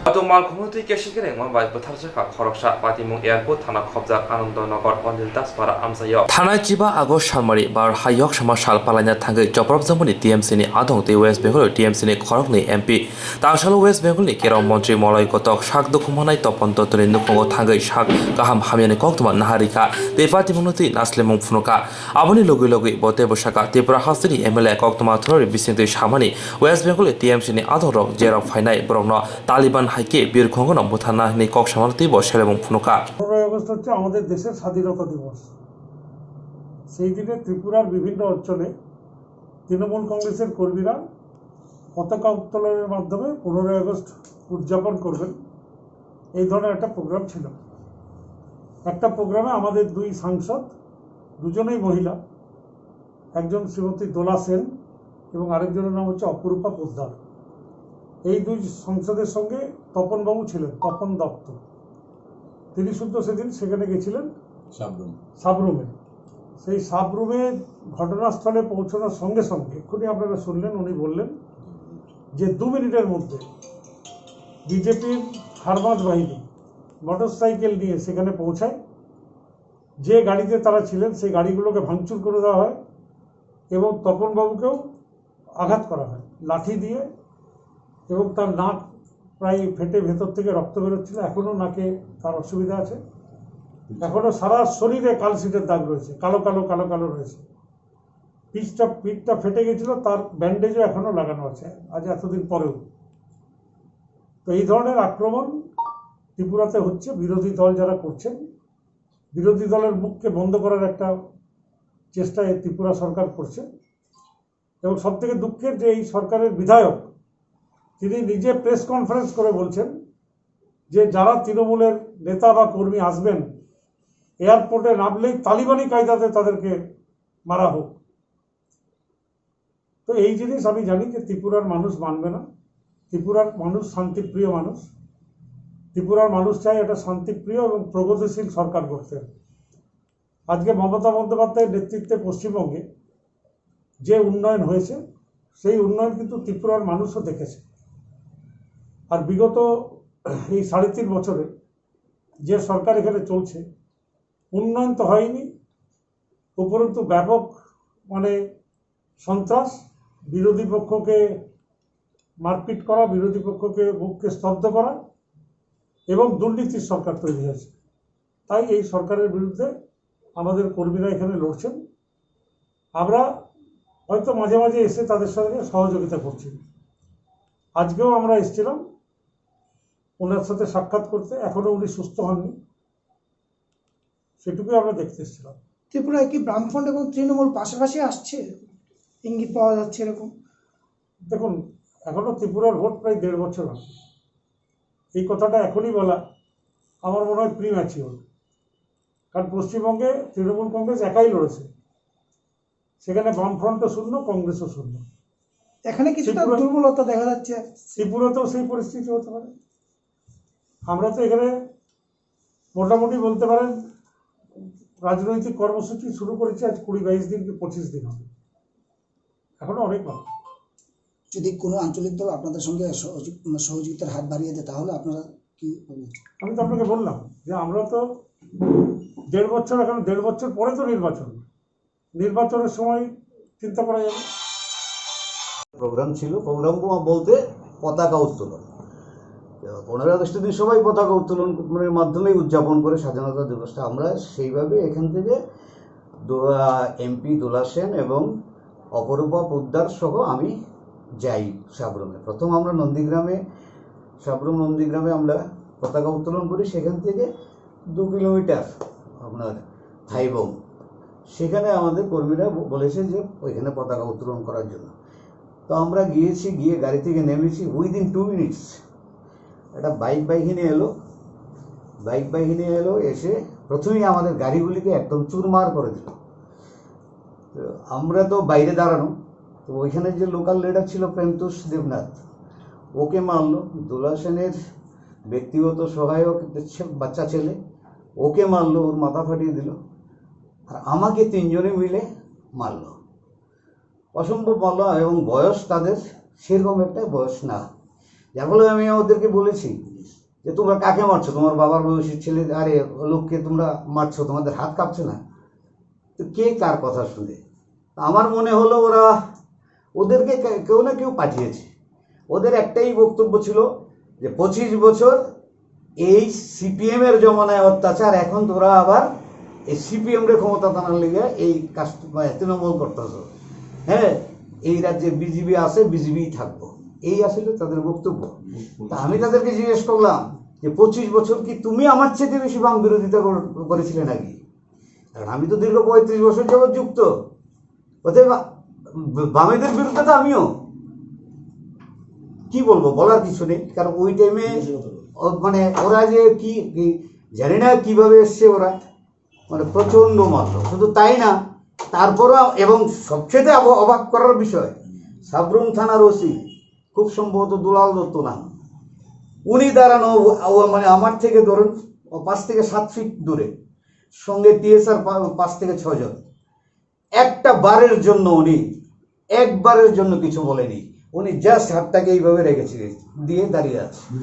Auto malkhungno twi kesikhe rengma bai bwtharjakha khoroksa, patimung airport thana khopjak Anandanagar Anil Daspara amchaio. Thanai chiba August salmari bar hai yok sama sal palaina thangwi chopropjakmani T M C ni adong tei West Bengal T M C ni khoroknwi M P. Tangsalo West Bengal ni Kerong Montri Moloi Kotok sak dukhumanai Topon Tottoni nukhungo thangwi sak kaham hamyani koktwma naharikha tei patimungno twi naslemung phunukha. Aboni logwi logwi bo teibo sakha, Tripura hasteni M L A koktwma thorori bisingtwi samani West Bengal ni T M C ni adongrok jerok phainai borokno Taliban hai khe birkhongono butharna hwnwi kok samano teibo selemung phunukha. পনেরোই আগস্ট হচ্ছে আমাদের দেশের স্বাধীনতা দিবস। সেই দিনে ত্রিপুরার বিভিন্ন অঞ্চলে তৃণমূল কংগ্রেসের কর্মীরা পতাকা উত্তোলনের মাধ্যমে পনেরোই আগস্ট উদযাপন করবেন, এই ধরনের একটা প্রোগ্রাম ছিল। একটা প্রোগ্রামে আমাদের দুই সাংসদ, দুজনেই মহিলা, একজন শ্রীমতী দোলা সেন এবং আরেকজনের নাম হচ্ছে অপরূপা পোদ্দার। এই দুই সাংসদের সঙ্গে তপনবাবু ছিলেন, তপন দত্ত। তিনি শুদ্ধ সেদিন সেখানে গেছিলেন সাবরুম। সাবরুমে। সেই সাবরুমে ঘটনাস্থলে পৌঁছানোর সঙ্গে সঙ্গে এক্ষুনি আপনারা শুনলেন, উনি বললেন যে দু মিনিটের মধ্যে বিজেপির ফার্মাজ বাহিনী মোটরসাইকেল নিয়ে সেখানে পৌঁছায়। যে গাড়িতে তারা ছিলেন, সেই গাড়িগুলোকে ভাঙচুর করে দেওয়া হয় এবং তপন বাবুকেও আঘাত করা হয় লাঠি দিয়ে, এবং তার নাক প্রায় ফেটে ভেতর থেকে রক্ত বেরোচ্ছিল। এখনো নাকে তার অসুবিধা আছে, এখনো সারা শরীরে কালশিটের দাগ রয়েছে, কালো কালো কালো কালো রয়েছে। পিঠটা পিঠটা ফেটে গেছিল, তার ব্যান্ডেজও এখনো লাগানো আছে, আজ এতদিন পরেও। তো এই ধরনের আক্রমণ ত্রিপুরাতে হচ্ছে, বিরোধী দল যারা করছেন, বিরোধী দলের মুখকে বন্ধ করার একটা চেষ্টা এই ত্রিপুরা সরকার করছে। এবং সব থেকে দুঃখের যে এই সরকারের বিধায়ক, তিনি নিজে প্রেস কনফারেন্স করে বলছেন যে যারা তৃণমূলের নেতা বা কর্মী আসবেন, এয়ারপোর্টে নামলেই তালিবানি কায়দাতে তাদেরকে মারা হোক। তো এই জিনিস আমি জানি যে ত্রিপুরার মানুষ মানবে না। ত্রিপুরার মানুষ শান্তিপ্রিয় মানুষ। ত্রিপুরার মানুষ চায় একটা শান্তিপ্রিয় এবং প্রগতিশীল সরকার গড়তে। আজকে মমতা বন্দ্যোপাধ্যায়ের নেতৃত্বে পশ্চিমবঙ্গে যে উন্নয়ন হয়েছে, সেই উন্নয়ন কিন্তু ত্রিপুরার মানুষও দেখেছে। আর বিগত এই সাড়ে তিন বছরে যে সরকার এখানে চলছে, উন্নয়ন তো হয়নি, উপরন্তু ব্যাপক মানে সন্ত্রাস, বিরোধী পক্ষকে মারপিট করা, বিরোধী পক্ষকে মুখকে স্তব্ধ করা এবং দুর্নীতির সরকার তৈরি হয়েছে। তাই এই সরকারের বিরুদ্ধে আমাদের কর্মীরা এখানে লড়ছেন। আমরা হয়তো মাঝে মাঝে এসে তাদের সঙ্গে সহযোগিতা করছি। আজকেও আমরা এসেছিলাম ওনার সাথে সাক্ষাৎ করতে, এখনো উনি সুস্থ হননি, সেটুকুই আমরা দেখতে এসেছিলাম। ত্রিপুরায় কি বামফ্রন্ট এবং তৃণমূল পাশাপাশি আসছে, ইঙ্গিত পাওয়া যাচ্ছে এরকম? দেখুন, এখনো ত্রিপুরার ভোট প্রায় দেড় বছর বাকি। এই কথাটা এখনই বলা আমার মনে হয় প্রিম্যাচিওর, কারণ পশ্চিমবঙ্গে তৃণমূল কংগ্রেস একাই লড়েছে, সেখানে বামফ্রন্টও শূন্য, কংগ্রেসও শূন্য। এখানে কিছুটা দুর্বলতা দেখা যাচ্ছে। ত্রিপুরাতেও সেই পরিস্থিতি হতে পারে। আমরা তো এখানে মোটামুটি বলতে পারেন রাজনৈতিক কর্মসূচি শুরু করেছি আজ কুড়ি বাইশ দিন কি পঁচিশ দিন হবে, এখনো অনেক বাকি। যদি কোনো আঞ্চলিক দল আপনাদের সঙ্গে সহযোগ- মানে সহযোগিতার হাত বাড়িয়ে দেয়, তাহলে আপনারা কি করবেন? আমি তো আপনাকে বললাম যে আমরা তো দেড় বছর, এখন দেড় বছর পরে তো নির্বাচন, নির্বাচনের সময় চিন্তা করা যাবে। প্রোগ্রাম ছিল, প্রোগ্রাম বলতে পতাকা উত্তোলন। তো পনেরোই আগস্টের দিন সবাই পতাকা উত্তোলনের মাধ্যমেই উদযাপন করে স্বাধীনতা দিবসটা। আমরা সেইভাবে এখান থেকে এমপি দুলা সেন এবং অপরূপা পোদ্দার সহ আমি যাই সাব্রুমে। প্রথম আমরা নন্দীগ্রামে, সাব্রুম নন্দীগ্রামে আমরা পতাকা উত্তোলন করি। সেখান থেকে দু কিলোমিটার আপনার থাইবং, সেখানে আমাদের কর্মীরা ব- বলেছে যে ওইখানে পতাকা উত্তোলন করার জন্য। তো আমরা গিয়েছি, গিয়ে গাড়ি থেকে নেমেছি, উইদিন টু মিনিটস একটা বাইক বাহিনী এলো। বাইক বাহিনী এলো, এসে প্রথমেই আমাদের গাড়িগুলিকে একদম চুরমার করে দিল। তো আমরা তো বাইরে দাঁড়ানো, তো ওইখানে যে লোকাল লিডার ছিল প্রেমতোষ দেবনাথ, ওকে মারলো। দুলা সেনের ব্যক্তিগত সহায়ক, একটা ছে- বাচ্চা ছেলে, ওকে মারলো, ওর মাথা ফাটিয়ে দিল। আর আমাকে তিনজনে মিলে মারলো, অসম্ভব মারলো। এবং বয়স তাদের সেরকম একটা বয়স না, যার ফলে আমি ওদেরকে বলেছি যে তোমরা কাকে মারছো, তোমার বাবার বয়সী ছেলে, আরে লোককে তোমরা মারছো, তোমাদের হাত কাঁপছে না? তো কে কার কথা শুনে? আমার মনে হলো ওরা, ওদেরকে কে- কেউ না কেউ পাঠিয়েছে। ওদের একটাই বক্তব্য ছিল যে পঁচিশ বছর এই সিপিএম এর জমানায় অত্যাচার, এখন তোরা আবার এই সিপিএম রে ক্ষমতা টানার লিগে এই কাজ, মানে, তৃণমূল করতেছ। হ্যাঁ, এই রাজ্যে বিজেপি আছে, বিজেপি থাকবো, এই আসলে তাদের বক্তব্য। তা আমি তাদেরকে জিজ্ঞেস করলাম যে পঁচিশ বছর কি তুমি আমার চেয়ে বেশি বাম বিরোধিতা কর- করেছিলে নাকি? কারণ আমি তো দীর্ঘ পঁয়ত্রিশ বছর যাবত যুক্ত। অতএব বা- বামেদের বিরুদ্ধে তো আমিও কি বলবো, বলার কিছু নেই। কারণ ওই টাইমে মানে ওরা যে কি, কি জানি না কিভাবে এসছে ওরা, মানে প্রচন্ড মারলো। শুধু তাই না, তারপরও, এবং সবচেয়ে অব- অবাক করার বিষয়, সাবরুম থানার ওসি, খুব সম্ভবত দুলাল দত্ত নাম, উনি দাঁড়ানো ও- ও মানে আমার থেকে ধরুন ও পাঁচ থেকে সাত ফিট দূরে, সঙ্গে টিএসআর পাঁচ থেকে ছয় জন। একটা বারের জন্য উনি, একবারের জন্য কিছু বলেনি। উনি জাস্ট হাতটাকে এইভাবে রেখেছিলেন, দিয়ে দাঁড়িয়ে আছে।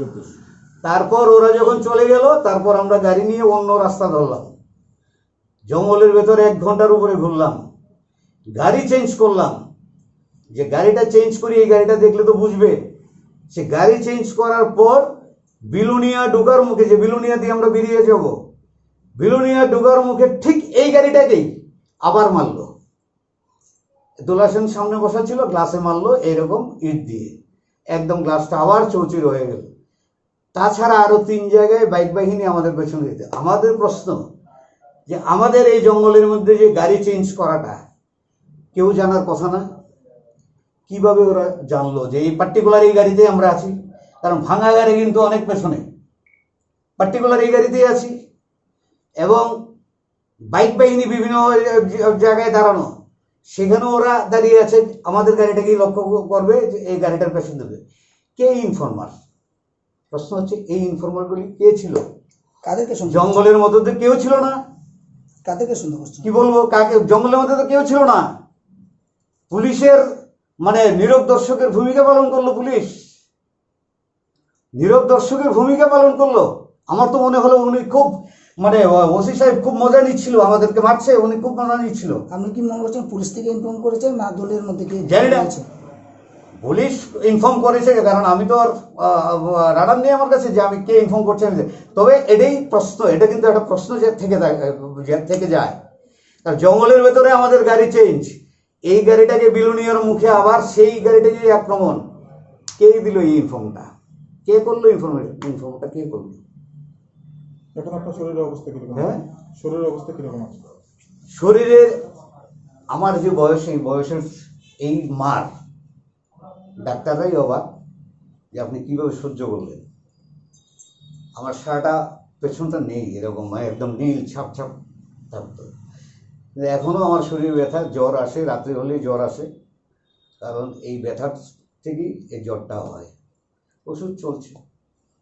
তারপর ওরা যখন চলে গেল, তারপর আমরা গাড়ি নিয়ে অন্য রাস্তা ধরলাম। জঙ্গলের ভেতরে এক ঘন্টার উপরে ঘুরলাম, গাড়ি চেঞ্জ করলাম। যে গাড়িটা চেঞ্জ করি, এই গাড়িটা দেখলে তো বুঝবে। সে গাড়ি চেঞ্জ করার পর বিলোনিয়া ঢোকার মুখে, যে বিলোনিয়া দিয়ে আমরা বেরিয়ে যাব, বিলোনিয়া ঢোকার মুখে ঠিক এই গাড়িটাকেই আবার মারলো। দুলাসেন সামনে বসা ছিল, গ্লাসে মারলো এইরকম ইট দিয়ে, একদম গ্লাসটা আবার চৌচির হয়ে গেল। তাছাড়া আরো তিন জায়গায় বাইক বাহিনী আমাদের পেছনে দিতে। আমাদের প্রশ্ন যে আমাদের এই জঙ্গলের মধ্যে যে গাড়ি চেঞ্জ করাটা কেউ জানার কথা না? কিভাবে ওরা জানলো যে এই পার্টিকুলার এই গাড়িতে আমরা আছি? কারণ ভাঙা গাড়ি কিন্তু অনেক পেছনে, পার্টিকুলার এই গাড়িতেই আছি। এবং বাইক বাহিনী বিভিন্ন জায়গায় দাঁড়ানো, সেখানে ওরা দাঁড়িয়ে আছে, আমাদের গাড়িটাকেই লক্ষ্য করবে যে এই গাড়িটার পেছন দেবে। কে ইনফর্মার? প্রশ্ন হচ্ছে, এই ইনফর্মারগুলি কে ছিল? কাদেরকে সন্দেহ করছেন? জঙ্গলের মধ্যে তো কেউ ছিল না। কাদেরকে সন্দেহ করছেন? কি বলবো, কাকে? জঙ্গলের মধ্যে তো কেউ ছিল না। পুলিশের, মানে, নীরব দর্শকের ভূমিকা পালন করলো পুলিশ, নীরব দর্শকের ভূমিকা পালন করলো। আমার তো মনে হলো উনি খুব, মানে, ওসি সাহেব খুব মজা নিচ্ছিল, আমাদেরকে মারছে, উনি খুব মজা নিচ্ছিল। আপনি কি মনে করছেন পুলিশ থেকে ইনফর্ম করেছে না দলের মধ্যে কি জানি না। হয়েছে? পুলিশ ইনফর্ম করেছে, কারণ আমি তো আর, আহ, রাডার নেই আমার কাছে যে আমি কে ইনফর্ম করছে আমি জানি। তবে এটাই প্রশ্ন, এটা কিন্তু একটা প্রশ্ন যে থেকে থাকে, যে থেকে যায়। কারণ জঙ্গলের ভেতরে আমাদের গাড়ি চেঞ্জ, এই গাড়িটাকে বিলোনিয়ার মুখে আবার সেই গাড়িটাকে আক্রমণ। কে দিল এই ইনফর্মটা? কে করলো ইনফর্ম, ইনফর্মটা কে করলো? এখন আপনার শরীরের অবস্থা কিরকম? হ্যাঁ? শরীরের অবস্থা কিরকম আছে? শরীরের, আমার যে বয়স, এই বয়সের এই মার, ডাক্তাররাই অবাক যে আপনি কিভাবে সহ্য করলেন। আমার সারাটা পেছনটা নেই, এরকম, মানে, একদম নীল ছাপ ছাপ থাকতো। কিন্তু এখনো আমার শরীর ব্যথা, জ্বর আসে, রাত্রি হলেই জ্বর আসে, কারণ এই ব্যথার থেকেই এই জ্বরটা হয়। ওষুধ চলছে,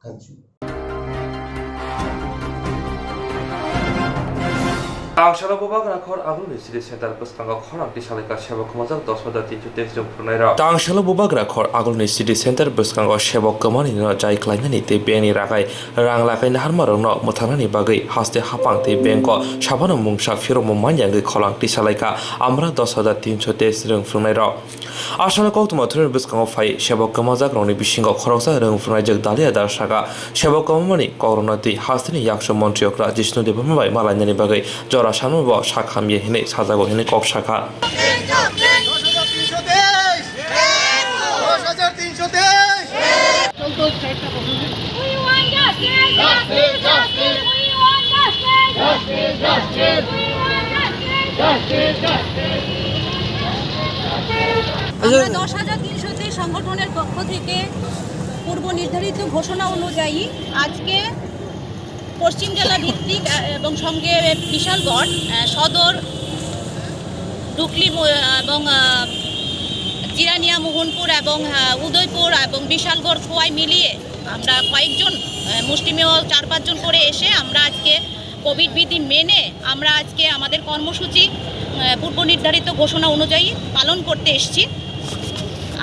খাচ্ছি। Tangsalo Bubagra khor agulni city center bwskango khorang tisalaika sebok kwmajak dos hajar tinso teis jon phwrwngnairok. Tangsalo Bubagra khor agulni city center bwskango sebok kwmani no jai klainani tei bengni ragai rang lakai naharmarokno mwthangnani bagwi haste haphang tei bengko sabono mungsa phirokmo manyangwi kholang tisalaika amra dos hajar tinso teis rwng phwrwngnairok. Asalo koktwma thwrwngni bwskango phai sebok kwmajakrokni bisingo khoroksa rwng phwrwngnaijak Dalia Das sakha, sebok kwmamani kokrokno twi hasteni yakso montri okra Jishnu Debbarma bai malainani bagwi jora sanma bo sak hamya hinwi sajago hinwi kok sakha. দশ হাজার তিনশো তেইশ! দশ হাজার তিনশো তেইশ! We want justice! Justice! Justice! We want justice! Justice! Justice! We want justice! Justice! Justice! আমরা দশ হাজার তিনশো তেইশ সংগঠনের পক্ষ থেকে পূর্ব নির্ধারিত ঘোষণা অনুযায়ী আজকে পশ্চিম জেলা ভিত্তিক, আহ, এবং সঙ্গে বিশালগড়, আহ, সদর, ডুকলি ম-, এবং, আহ, জিরানিয়া, মোহনপুর এবং, আহ, উদয়পুর এবং বিশালগড়, খোয়াই মিলিয়ে আমরা কয়েকজন, আহ, মুষ্টিমেয় চার পাঁচজন করে এসে আমরা আজকে কোভিড বিধি মেনে আমরা আজকে আমাদের কর্মসূচি, আহ, পূর্ব নির্ধারিত ঘোষণা অনুযায়ী পালন করতে এসেছি।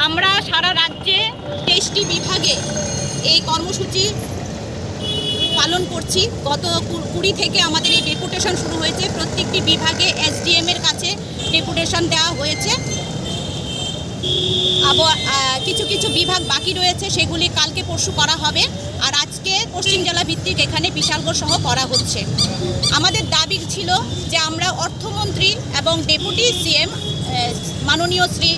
আমরা সারা রাজ্যে তেইশটি বিভাগে এই কর্মসূচি পালন করছি। গত কু-, কুড়ি থেকে আমাদের এই ডেপুটেশন শুরু হয়েছে। প্রত্যেকটি বিভাগে এসডিএম এর কাছে ডেপুটেশন দেওয়া হয়েছে। আবার, আহ, কিছু কিছু বিভাগ বাকি রয়েছে, সেগুলি কালকে পরশু করা হবে। আর আজকে পশ্চিম জেলা ভিত্তিক এখানে বিশালগড় সহ করা হচ্ছে। আমাদের দাবি ছিল যে আমরা অর্থমন্ত্রী এবং ডেপুটি সিএম, আহ, মাননীয় শ্রী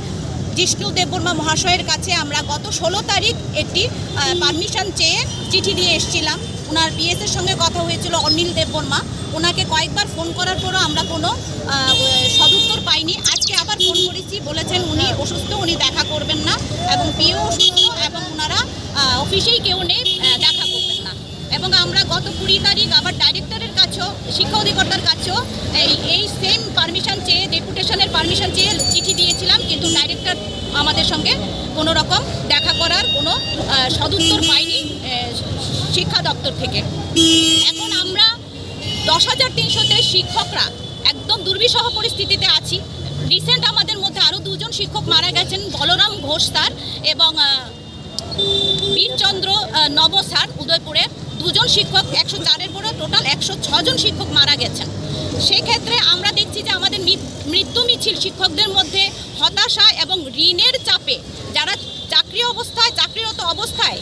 জিষ্ণু দেববর্মা মহাশয়ের কাছে আমরা গত ষোলো তারিখ একটি, আহ, পারমিশন চেয়ে চিঠি দিয়ে এসেছিলাম। ওনার পিএস এর সঙ্গে কথা হয়েছিল অনিল দেববর্মা, ওনাকে কয়েকবার ফোন করার পরও আমরা কোনো, আহ, সদুত্তর পাইনি। আজকে আবার ফোন করেছি, বলেছেন উনি অসুস্থ, উনি দেখা করবেন না এবং পিও অসুস্থ এবং ওনারা, আহ, অফিসেই কেউ নেই, আহ, দেখা করবেন না। এবং আমরা গত কুড়ি তারিখ আবার ডাইরেক্টরের কাছেও, শিক্ষা অধিকর্তার কাছেও এই, এই সেম পারমিশন চেয়ে, ডেপুটেশনের পারমিশন চেয়ে চিঠি দিয়েছিলাম, কিন্তু ডাইরেক্টর আমাদের সঙ্গে কোনো রকম দেখা করার কোনো, আহ, সদুত্তর পাইনি, আহ, শিক্ষা দপ্তর থেকে। এখন আমরা দশ হাজার তিনশো তেইশ শিক্ষকরা একদম দুর্বিষহ পরিস্থিতিতে আছি। রিসেন্ট আমাদের মধ্যে আরও দুজন শিক্ষক মারা গেছেন, বলরাম ঘোষ স্যার এবং, আহ, বীরচন্দ্র, আহ, নব স্যার উদয়পুরের দুজন শিক্ষক, একশো চারের পরে টোটাল একশো ছয় জন শিক্ষক মারা গেছেন। সেক্ষেত্রে আমরা দেখছি যে আমাদের মি-, মৃত্যু মিছিল শিক্ষকদের মধ্যে হতাশা এবং ঋণের চাপে যারা চাকরি অবস্থায়, চাকরিরত অবস্থায়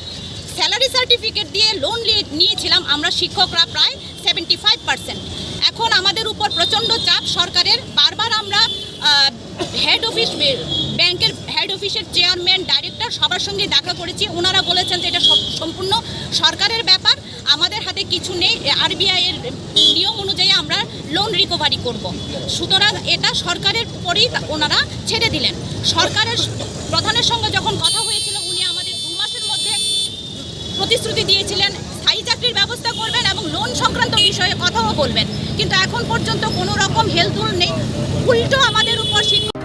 স্যালারি সার্টিফিকেট দিয়ে লোন নিয়ে, নিয়েছিলাম আমরা শিক্ষকরা প্রায় সেভেন্টি ফাইভ পার্সেন্ট। এখন আমাদের উপর প্রচণ্ড চাপ সরকারের। বারবার আমরা, আহ, হেড অফিস, ব্যাংকের হেড অফিসের চেয়ারম্যান, ডাইরেক্টর সবার সঙ্গে দেখা করেছি। ওনারা বলেছেন যে এটা সব-, সম্পূর্ণ সরকারের ব্যাপার, আমাদের হাতে কিছু নেই। আরবিআই এর নিয়ম অনুযায়ী আমরা লোন রিকভারি করব। সুতরাং এটা সরকারের উপরেই তা-, ওনারা ছেড়ে দিলেন। সরকারের স-, প্রধানের সঙ্গে যখন কথা হয়েছিল, উনি আমাদের দু মাসের মধ্যে প্রতিশ্রুতি দিয়েছিলেন স্থায়ী চাকরির ব্যবস্থা করবেন এবং লোন সংক্রান্ত বিষয়ে কথাও বলবেন, কিন্তু এখন পর্যন্ত কোনো রকম হেলদোল নেই। উল্টো আমাদের উপর শিক্ষক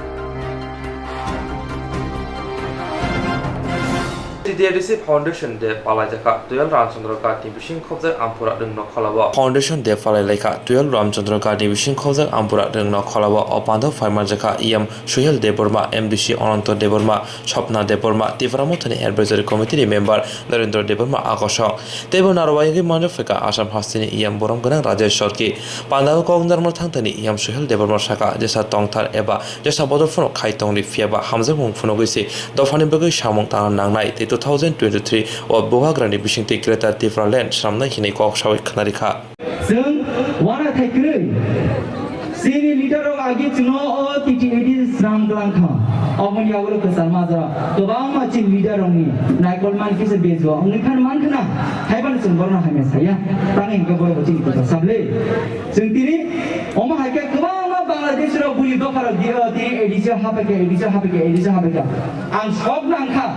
T D R D C Foundation Day palaijakha twelve Ramchandra Ghat ni bising khobjak Ampura rwng nokholao. Foundation Day palailaikha twelve Ramchandra Ghat ni bising khobjak Ampura rwng nokholao. O pando phaimanjakha E M Suhel Debbarma, M D C Ananto Debbarma, Swapna Debbarma, Tipra Mothani Advisory Committee ni member Narendra Debbarma akosong. Teibo narwai wngwi manwi phaikha Assam hasteni E M borom gwnang Rajesh Sotki. Pandao kok narwkna thangthani E M Suhel Debbarma sakha, jesa tongthar eba jesa bodol phano khai tongdi, phiyaba hamjakmung phunugwi se dophani bagwi samung tangna nangnai tei two thousand twenty-three o bubagrani bisingtwi Greater Tipraland swnamnai hinwi kok saui khwnarikha. Chwng uanathai kwrwi. Chini leader rok agi chwngno o T T A D swnam twlang kha. Oboni yagulo kwchar majra kwbangma chini leader rokni naikol man kisa bejua wngwi khan man khna. Haibano chwng borokno hamya saya. Tangwi hwnkhe borok bo chini kwchar sable. Chwng tini omo hai khe kwbangma Bangladesh rok buli dopha rok di, o tini A D C o hapai kha, A D C o hapai kha, A D C o hapai kha. Ang sok nang kha.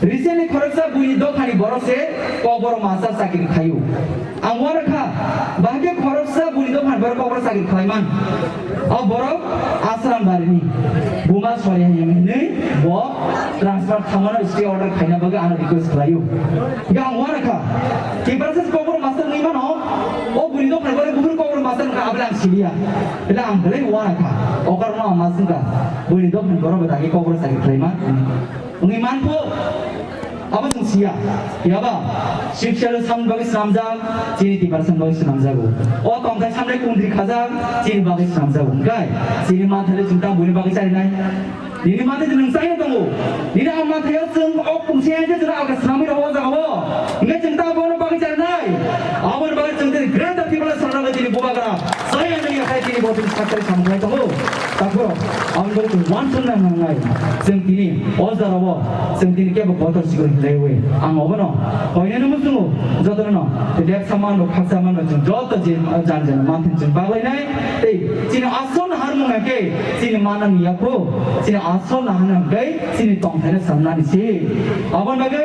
Recently khoroksa buini dophani borok se Kokborok master chakri khlaio. Ang uanakha, bahai khe khoroksa buini dophani borok Kokborok chakri khlaiman. O borok Asram barini buma sori hai hinwi bo transfer thamano stay order khaina bagwi ano request khlaio. Hingkhe ang uanakha, Tiprasa se Kokborok master wngwi mano, o buini dophani borok buphuru Kokborok master wngkha, abole ang siliya. Bele ang belai uanakha, o karono ang ma swngkha, buini dophani borok bo dagi Kokborok chakri khlaiman. Wngwi mankho, abo chwng siya. Phiya ba, Sixth Schedule samni bagwi swnamjak, chini Tiprasani bagwi swnamjago. O tongthai samni kundri khajak, chini bagwi swnamjago. Hwnkhe, chini manthai chwng tamo buini bagwi charinai. Nini manthai chwng chaya tongo. Nini ang manthai o chwng o pungsi hai je chwng alka swnamwi rw o jaga o. Hwnkhe chwng tamo bono bagwi charinai. Aboni bagwi chwng tini Greater Tipraland swnamjak chini bubagra. Chaya nini akhai tini bo tini sakchari samung khlai tongo. Takhurok, aboni bagwi chwng uansukna nangnai. Chwng tini o jorao chwng tini kebo kotor sikori hinlaiwi ang obono koineno muchungo jotono lepsa manrok khaksa manrok chwng joto je jan jan manthai chwng baglainai tei chini asol harmung hai khe chini manani yakho chini asol naharmung hai khe chini tongthaino sanani se. Aboni bagwi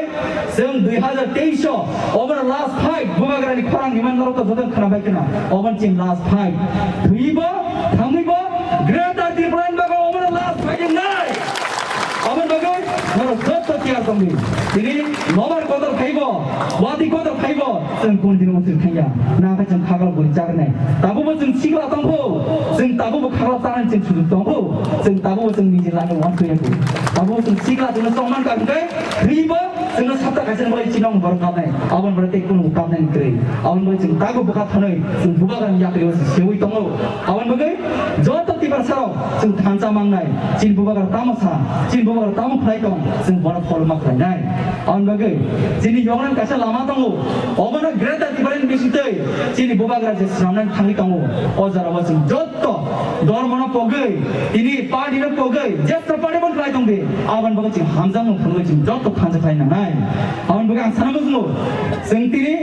chwng dui hazar teis o obono last fight bubagrani khorang hinmani norok to joto khwnabai khwna obono chini last fight thwibo thangwibo Greater Tipraland bagwi omono last fighting nai. Aboni bagwi norok joto tiyar tongdi. Tini nobar kotor phaibo, wadi kotor phaibo, chwng kundini uansuk thangya. Nangkhe chwng khaglak bui chaknai. Tabukbo chwng sikla tongkho, chwng tabukbo khaglak chanani chwng sujuk tongkho, chwng tabukbo chwng niji lani uansuk yakho. Tabukbo chwng sikla chwngno tongman ka hwnkhe, thwibo chwngno sapta kaisa ni bagwi chini wng borok kapnai. Aboni bagwi tei kunu kapnai kwrwi. Aboni bagwi chwng tabuk bwkha thwnwi chwng bubagrani yakri o sewi tongo. Aboni bagwi joto Tiprasa rok chwng thansa mangnai, chini bubagra tamo sa, chini bubagra tamo khlai tong, chwng bono follow ma khlainai. Aboni bagwi chini yongnan kaisa lama tongo, obono Greater Tipraland bisingtwi chini bubagra je swnamnani thangwi tongo, o jorao chwng joto dormono pogwi, tini party no pogwi, jesra party bono khlai tongdi, aboni bagwi chwng hamjakmung phunugwi chwng joto thansa khlai nangnai. Aboni bagwi ang sana muchungo, chwng tini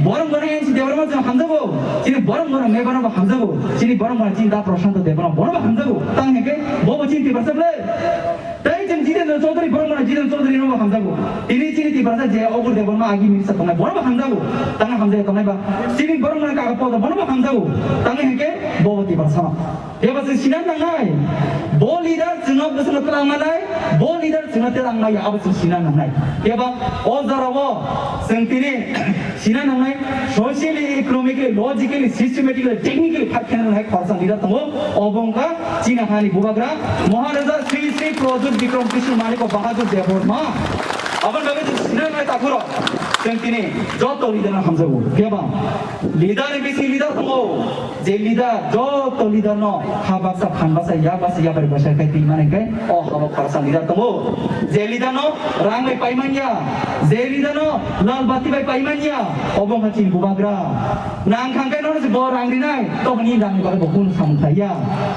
borok bono N C Debbarma chwng hamjago, chini borok bono Mebano bo hamjago, chini borok bono chini da Prashanto Debbarma bono bo hamjago, tang hwnkhe bo bo chini Tiprasa ble. Tei chwng Jitendra Chaudhary, borok bono Jitendra Chaudhary no bo hamjago, tini chini Tiprasa je Obur Debbarma agi minister tongnai bono bo hamjago, tang hamjagwi tongnai ba, chini borok bono kaga podo bono bo hamjago, tang hwnkhe bo bo Tiprasa no. Eba chwng sina nangnai. Bo leader chwngno bwswkno twlang manai, bo leader chwngno twlang maya, abo chwng sina nangnai. Eba o jorao chwng tini sina nangnai, socially, economically, logically, systematically, technically fight khaina nangnai khoroksa leader tongo. Obo wngkha chini hani bubagra Maharaja Sri Sri Pradyut Bikram Kishore Manik Bahadur Debbarma. Aboni bagwi chwng sinai nai takhoro. Chwng tini joto leader no hamjago. Phiya ba leader ni bisi leader tongo. Je leader joto leader no ha baksa phan baksa ya baksa ya bari baksa khai twi mani khai o habo khoroksa leader tongo. Je leader no rang bai pai manya, je leader no lal bati bai pai manya, obo wngkha chini bubagra. Nang thang khe nono se bo rang rinai, toboni rang ni bagwi bo kunu samung khlai ya,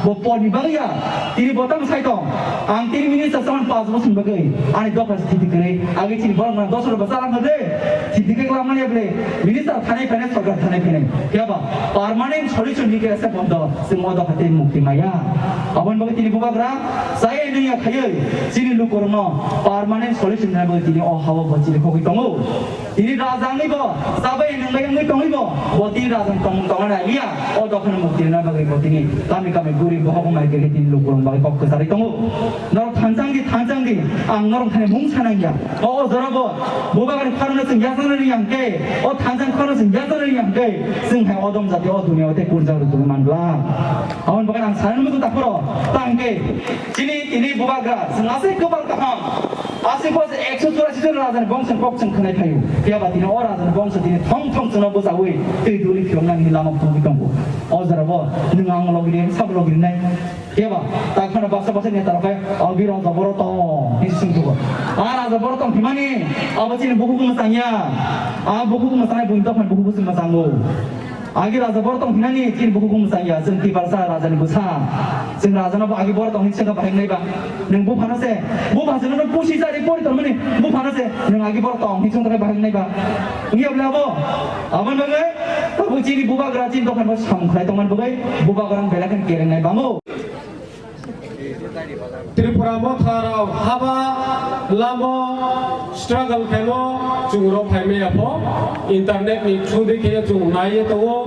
bo por ni bagwi ya. Tini bo tamo sai tong, ang tini minister samani panch bosor ni bagwi ani dopha se thiti kwrwi, age chini borok no dos rok bwsa lang de, thiti khe kwlam mani ble, minister thanai phainai, sorkar thanai phainai, phiya ba permanent solution ni khe se bondo, se mo dopha tei mukti maya. Aboni bagwi tini bubagra, sai nung ya khayoi, chini lukurok no permanent solution ni bagwi tini o hawa bo chini khogwi tongo. Tini rajangni bo, sabai nungbai wngwi tongwi bo, bo tini rajang tongmung tongna nai liya, o dophani mukti rwna bagwi bo tini kami kami guri bohok wngmai khe tini lukurok bagwi kok kwcharwi tongo. Norok thanchang di, thanchang di, ang norok thani mung sanang ya. O, o jora bo, bubagrani khorokno chwng yachakna rwya hwnkhe, o thanchang khorokno chwng yachakna rwya hwnkhe, chwng hai odom jati o duniya o tei kurjak rwtugwi manbla. Aboni bagwi ang sanani muchung takhoro, tangkhe, chini tini bubagra, chwng aswk kwpal kaham. Aswk bo ekso churasi jon rajani bongso kok chwng khwnai phaio. Phiya ba tini o rajani bongso tini thong thong chwngno bwchaui twi duli phiyoknani lama phunugwi tongo. O jora bo nwng ang logi ri, sabo logi rinai. Phiya ba ta khana baksa baksa neta rok khe, "Agi raja boro tong," hinwi swng thugo. A raja boro tong himani, abo chini bukhuk mwchang ya. A bukhuk mwchangnai buini dophani bukhuk se mwchango. Agi raja boro tong hinani chini bukhuk mwchang ya, chwng Tiprasa rajani bwsa. Chwng rajano bo agi boro tong hinwi swngkha bahai wngnai ba. Nwng buphano se, bupha se nono pusi chari pori tongmani, buphano se, nwng agi boro tong hinwi swngkha bahai wngnai ba. Wngya bwle abo? Aboni bagwi, abo chini bubagra chini dophani bo samung khlai tongmani bagwi, bubagra belai kheno kerengnai bango. Tripura motha rok haba lamo struggle khaimo chwng rok phaimaya pho internet ni through di khe chwng naiye tongo,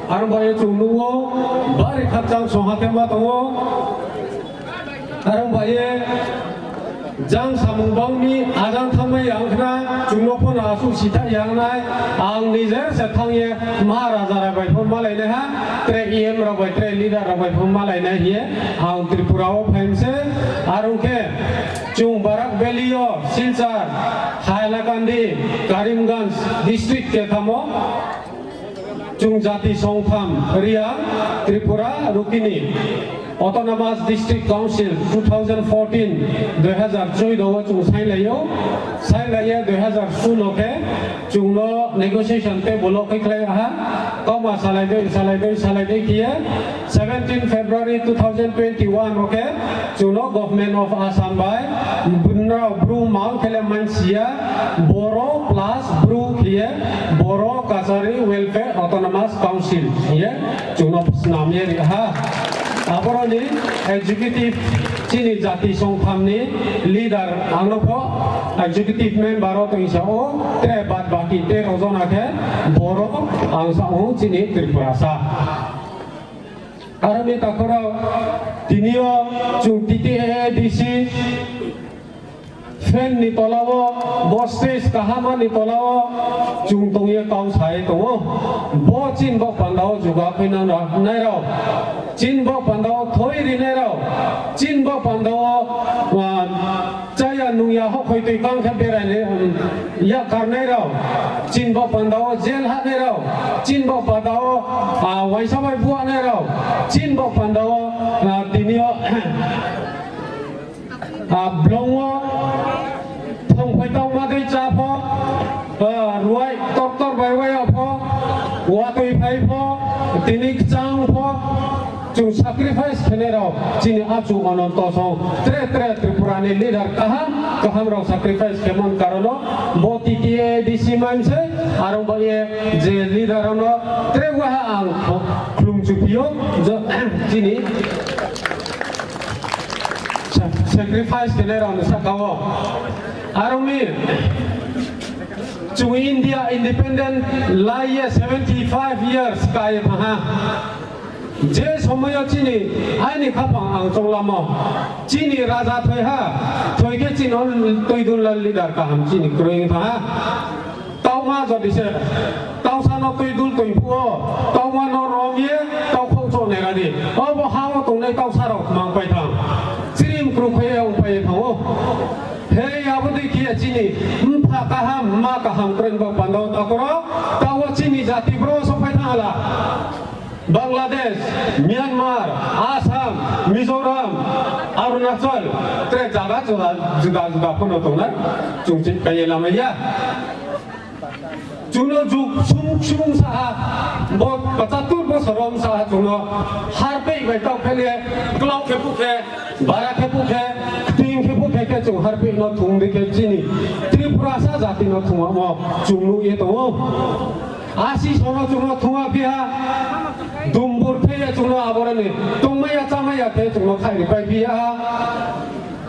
aro bai chwng nugo bari khakchang soha khe ma tongo, aro bai jang samung bangni ajang thangmai yang khna chwng no phano aswk sitha yang nai ang nije se thangye Maharaja rok bai phone malai nai ha. Tre E M rok bai, tre leader rok bai phone malai nai hiye ang Tripura o phaimse. Arung khe chwng Barak Valley o Silchar, Hailakandi, Karimganj district kethamo chwng jati songtham Reang Tripura rukini Autonomous District Council two thousand fourteen, dui hazar choudo o chwng sailaio, sailaiya dui hazar sulo khe chwngno negotiation table o khe khlai aha, koma salai dei, salai dei, salai dei khiye seventeen February two thousand twenty-one o khe chwngno Government of Assam bai bwrwngrok bru mang khele mansiya Boro plus bru khiye Boro Kachari Welfare Autonomous Council hiye chwngno snamye ri ha. Aboroni executive chini jati songthamni leader angno pho executive member o tongsa o, tre bad baki tero jona khe borok ang sa o chini Tripurasa. Aroni takhorok tinio chwng T T A A D C fan ni tolao, bo stage kahama ni tolao chwng tongye kau sai tongo. Bo chin bo pandao juga khaina nairao, chin bo pandao thoi rinairao, chin bo pandao, ah, chaya nungya hokhoi twi kang khe berai ya karnairao, chin bo pandao jail hanairao, chin bo pandao, ah, waisa bai buanairao, chin bo pandao, ah, tinio Ah, blongo thongphai tongma dei cha pho, ah, ruai tor tor bai wai pho, watwi phai pho, tini kchang pho, chwng sacrifice khenai rok chini achu ononto song tre tre Tripura ni leader kaham kaham rok sacrifice khemon karono bo T T A D C manse arong bai je leader ono tre waha ang khlum chupio jo chini Sa-, sacrifice kene rok ni saka o. Aroni, chwng India independent lai ye seventy five years kai thaha. Je somoyo chini aini khapang ang chonglamo. Chini raja thoi ha, thoi khe chini twi dun lal leader kaham chini kroi thaha. Tauma jodi se, tausa no twi dul twi phuo, tauma no rom ye, tau khou chok nai rani. O bo ha o tongnai tausa rok mang pai thang. Chirim kru khe ong pai thango. Hei abo dei khe Chini mpha kaham, ma kaham kwrwng bo pando takoro, tawo chini jati bro sophai thangala. Bangladesh, Myanmar, Assam, Mizoram, Arunachal, tere jaga juda juda juda phano tongnai, chwng chini kaiye lamaiya. Chwngno juk sumuk sumuk saha, bo pachattur bosor rom saha chwngno harpei bai tau phele, klok khe bukhe, bara khe bukhe, kting khe bukhe khe chwng harpei no thung di khe chini Tripurasa jati no thung amo chwng nuk ye tongo. Asi sono chwngno thung a phiya, dumbur khe ye chwngno aboroni tongmaya chamaya khe chwngno khairi pai phiya.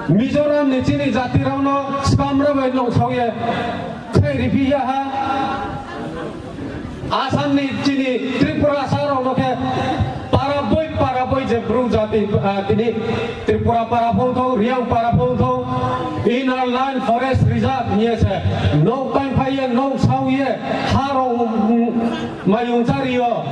Mizoram ni chini jati rokno swkamra bai nongthok ye khairi phiya ha. Assam ni chini Tripurasa rokno khe para boi para boi je bru jati, ah, tini Tripura para phung thong, Riang para phung thong, Inner Line Forest Reserve hiye se nok tang phai ye nok sau ye ha rok, mm, mayung chari yo.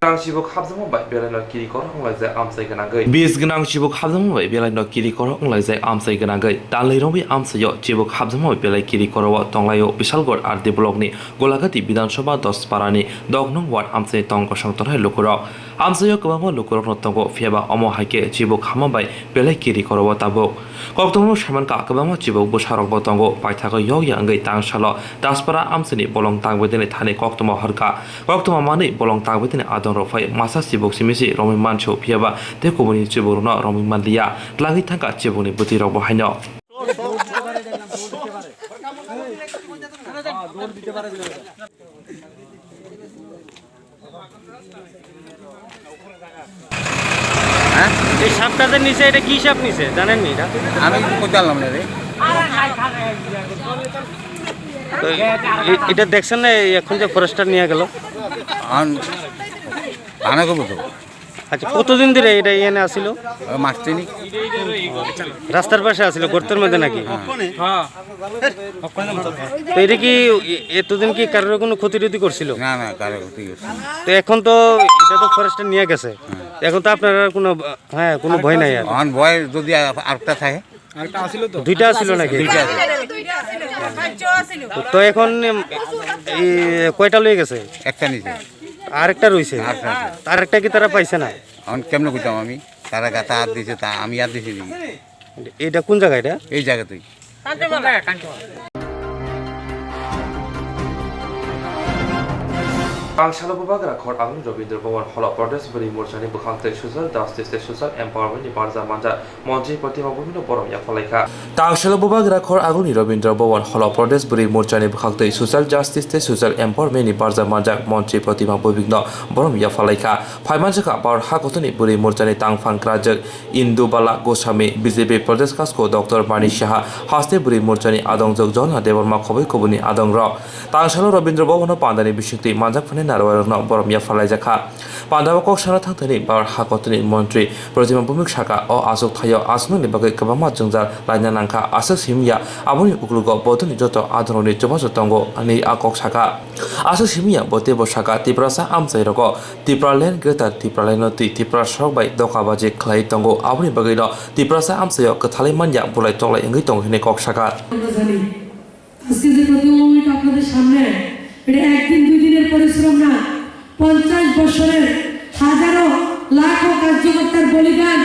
Gwnang chibuk habjagma bai belai no kiri korok wng laijak amchai gwnangwi. Bis gwnang chibuk habjagma bai belai no kiri korok wng laijak amchai gwnangwi. Talnwi romwi amchaio chibuk habjagma bai belai kiri koro o tonglaio Bisalgor R D block ni Golagati Bidhan Sabha Dospara ni dok nung ward amchai tong kosong tongnai lukurok. Amchaio kwbangma lukurok no tongo, phiyaba omo hai khe chibuk hama bai belai kiri koro o tabuk. Koktwma no saimankha kwbangma chibuk bwsarokbo tongo, paithago yokya wngwi tangsalo Daspara amchaini bolong tangbaidini thani koktwma horkha. Koktwma manwi bolong tangbaidini adongrok phai masa chibuk simisi romwi mansu, phiyaba tei kubuni chibukrokno romwi manliya, tlangwi thangkha chibukni bwtwirokbo haino. হ্যাঁ? এই সাপটা যে নিচে, এটা কি সাপ নিচে, জানেননি এটা? আমি কিছু করতে পারলাম না রে। তো এ-, এটা দেখছেন না, এই এখন যে ফরেস্টার নিয়ে গেল? আন-, আনাকে বলতো। আচ্ছা, কতদিন ধরে এটা এখানে আসিল? ওই মাস তিনিক। রাস্তার পাশে আসিল, গর্তের মধ্যে নাকি? হ্যাঁ। তো এটা কি এ-, এতদিন কি কারোর কোনো ক্ষতি টতি করছিল? না, না, কারো ক্ষতি করছে না। তো এখন তো এটা তো ফরেস্টে নিয়ে গেছে। হ্যাঁ। এখন তো আপনারা কোনো, হ্যাঁ, কোনো ভয় নাই আর। এখন ভয় যদি আর, আরেকটা থাকে। দুইটা আসিল নাকি? দুইটা আছে। তো এখন এই কয়টা লয়ে গেছে? একটা নিচে। আরেকটা রইছে? আরেকটা আছে। আরেকটা কি তারা পাইছে না? এখন কেমনে কইতাম আমি? তারা গাতা হাত দিছে, তা আমি হাত দিছি নি। এটা কোন জায়গা এটা? এই জায়গাতেই। Tangsalo Bubagra Khor Agni Rabindra Bhawan Hall of Protest Bwrwi Morchani bwkhak tei Social Justice tei Social Empowerment ni barja manjak Montri Pratima Bhumik no borom yapharlaikha. Tangsalo Bubagra Khor Agni Rabindra Bhawan Hall of Protest Bwrwi Morchani bwkhak tei Social Justice tei Social Empowerment ni barja manjak Montri Pratima Bhumik no borom yapharlaikha. Phaimanjakha Bharat Hakotoni Bwrwi Morchani tangphang kwrajak Indubala Goswami, B J P Pradesh Kasko Doctor Mani Saha, haste Bwrwi Morchani adongjwk Jona Debbarma khobwi kubuni adongrok. Tangsalo Rabindra Bhavan-o pandani bisingtwi manjak phani narwai rokno borom yapharlaijakha. Pandao kok sana thangthani Bharat Hakotoni Montri Pratima Bhumik saka, o achuk thaio aswknani bagwi kwbangma jwngjal laina nangkha, aswk simiya aboni uklogo bodoni joto adongrokni chubachu tongo, hwnwi a kok saka. Aswk simiya bo teibo saka, Tiprasa amchai rogo Tipraland, Greater Tipraland no twi Tiprasarok bai doka baji khlai tongo, aboni bagwi no Tiprasa amchaio kwthalwi manya bulai toklai wngwi tongo hwnwi kok saka. আজকে যে প্রতিমা ভৌমিক আপনাদের সামনে, এটা একদিন দুই দিনের পরিশ্রম না, পঞ্চাশ বছরের হাজারো লাখো কার্যকর্তার বলিদান,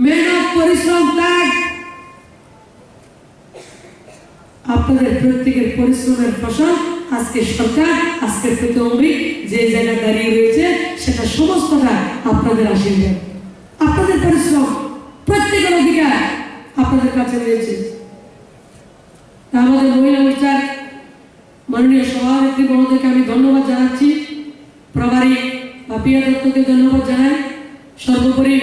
মেহনত, পরিশ্রম, ত্যাগ, আপনাদের প্রত্যেকের পরিশ্রমের ফসল আজকে সরকার, আজকে প্রতিমা ভৌমিক যে জায়গায় দাঁড়িয়ে রয়েছে, সেটা সমস্তটা আপনাদের আশীর্বাদ, আপনাদের পরিশ্রম, প্রত্যেকের অধিকার আপনাদের কাছে রয়েছে। তা আমাদের মহিলা মোর্চার মাননীয় সভানেত্রী মহোদয়কে আমি ধন্যবাদ জানাচ্ছি, প্রভারী পাপিয়া দত্তকে ধন্যবাদ জানাই, সর্বোপরি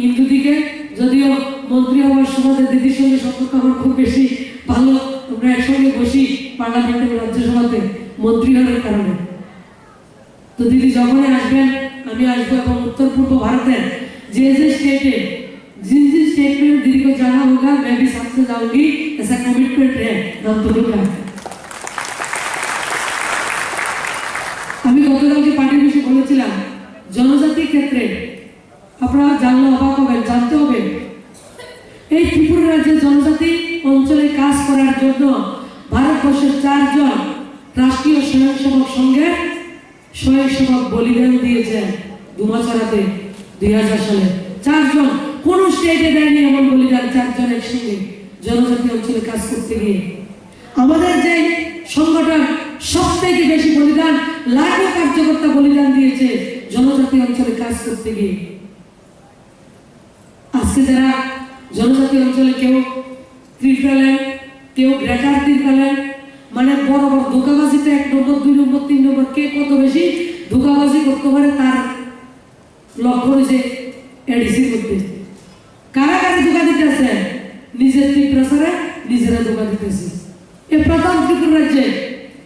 ইন্দুদিকে। যদিও মন্ত্রী হওয়ার সুবাদে দিদির সঙ্গে সম্পর্ক আমার খুব বেশি ভালো, আমরা একসঙ্গে বসি পার্লামেন্ট এবং রাজ্যসভাতে মন্ত্রী হওয়ার কারণে। তো দিদি যখনই আসবেন, আমি আসবো এবং উত্তর পূর্ব ভারতের যে যে স্টেটে, जिन जिन स्टेट में दीदी को जाना होगा, मैं भी साथ में जाऊंगी, ऐसा কমিটমেন্ট है। নাম তো বললাম। আমি গতকালকে পার্টির বিষয়ে বলেছিলাম, জনজাতি ক্ষেত্রে আপনারা জানলে অবাক হবেন, ভারতবর্ষের চারজন রাষ্ট্রীয় স্বয়ংসেবক সংঘের স্বয়ংসেবক বলিদান দিয়েছেন দুমাচারাতে দুই হাজার সালে। চারজন, কোনো স্টেটে দেয়নি এমন বলিদান, চারজন একসঙ্গে জনজাতি অঞ্চলে কাজ করতে গিয়ে। আমাদের যে সংগঠন সবথেকে বেশি বলিদান, লাখো কার্যকর্তা বলিদান দিয়েছে জনজাতি অঞ্চলে কাজ করতে গিয়ে। আজকে যারা জনজাতি অঞ্চলে কেউ ত্রিপুরাল্যান্ড, কেউ গ্রেটার ত্রিপুরাল্যান্ড, মানে বড় বড় ধোঁকাবাজিতে এক নম্বর, দুই নম্বর, তিন নম্বর, কে কত বেশি ধোঁকাবাজি করতে পারে তার লক্ষ্য হয়েছে এডিসি করতে। কারা কারা ধোঁকা দিতেছে? নিজের ত্রিপুরাসারা নিজেরা ধোঁকা দিতেছে। এ প্রথম ত্রিপুরা রাজ্যে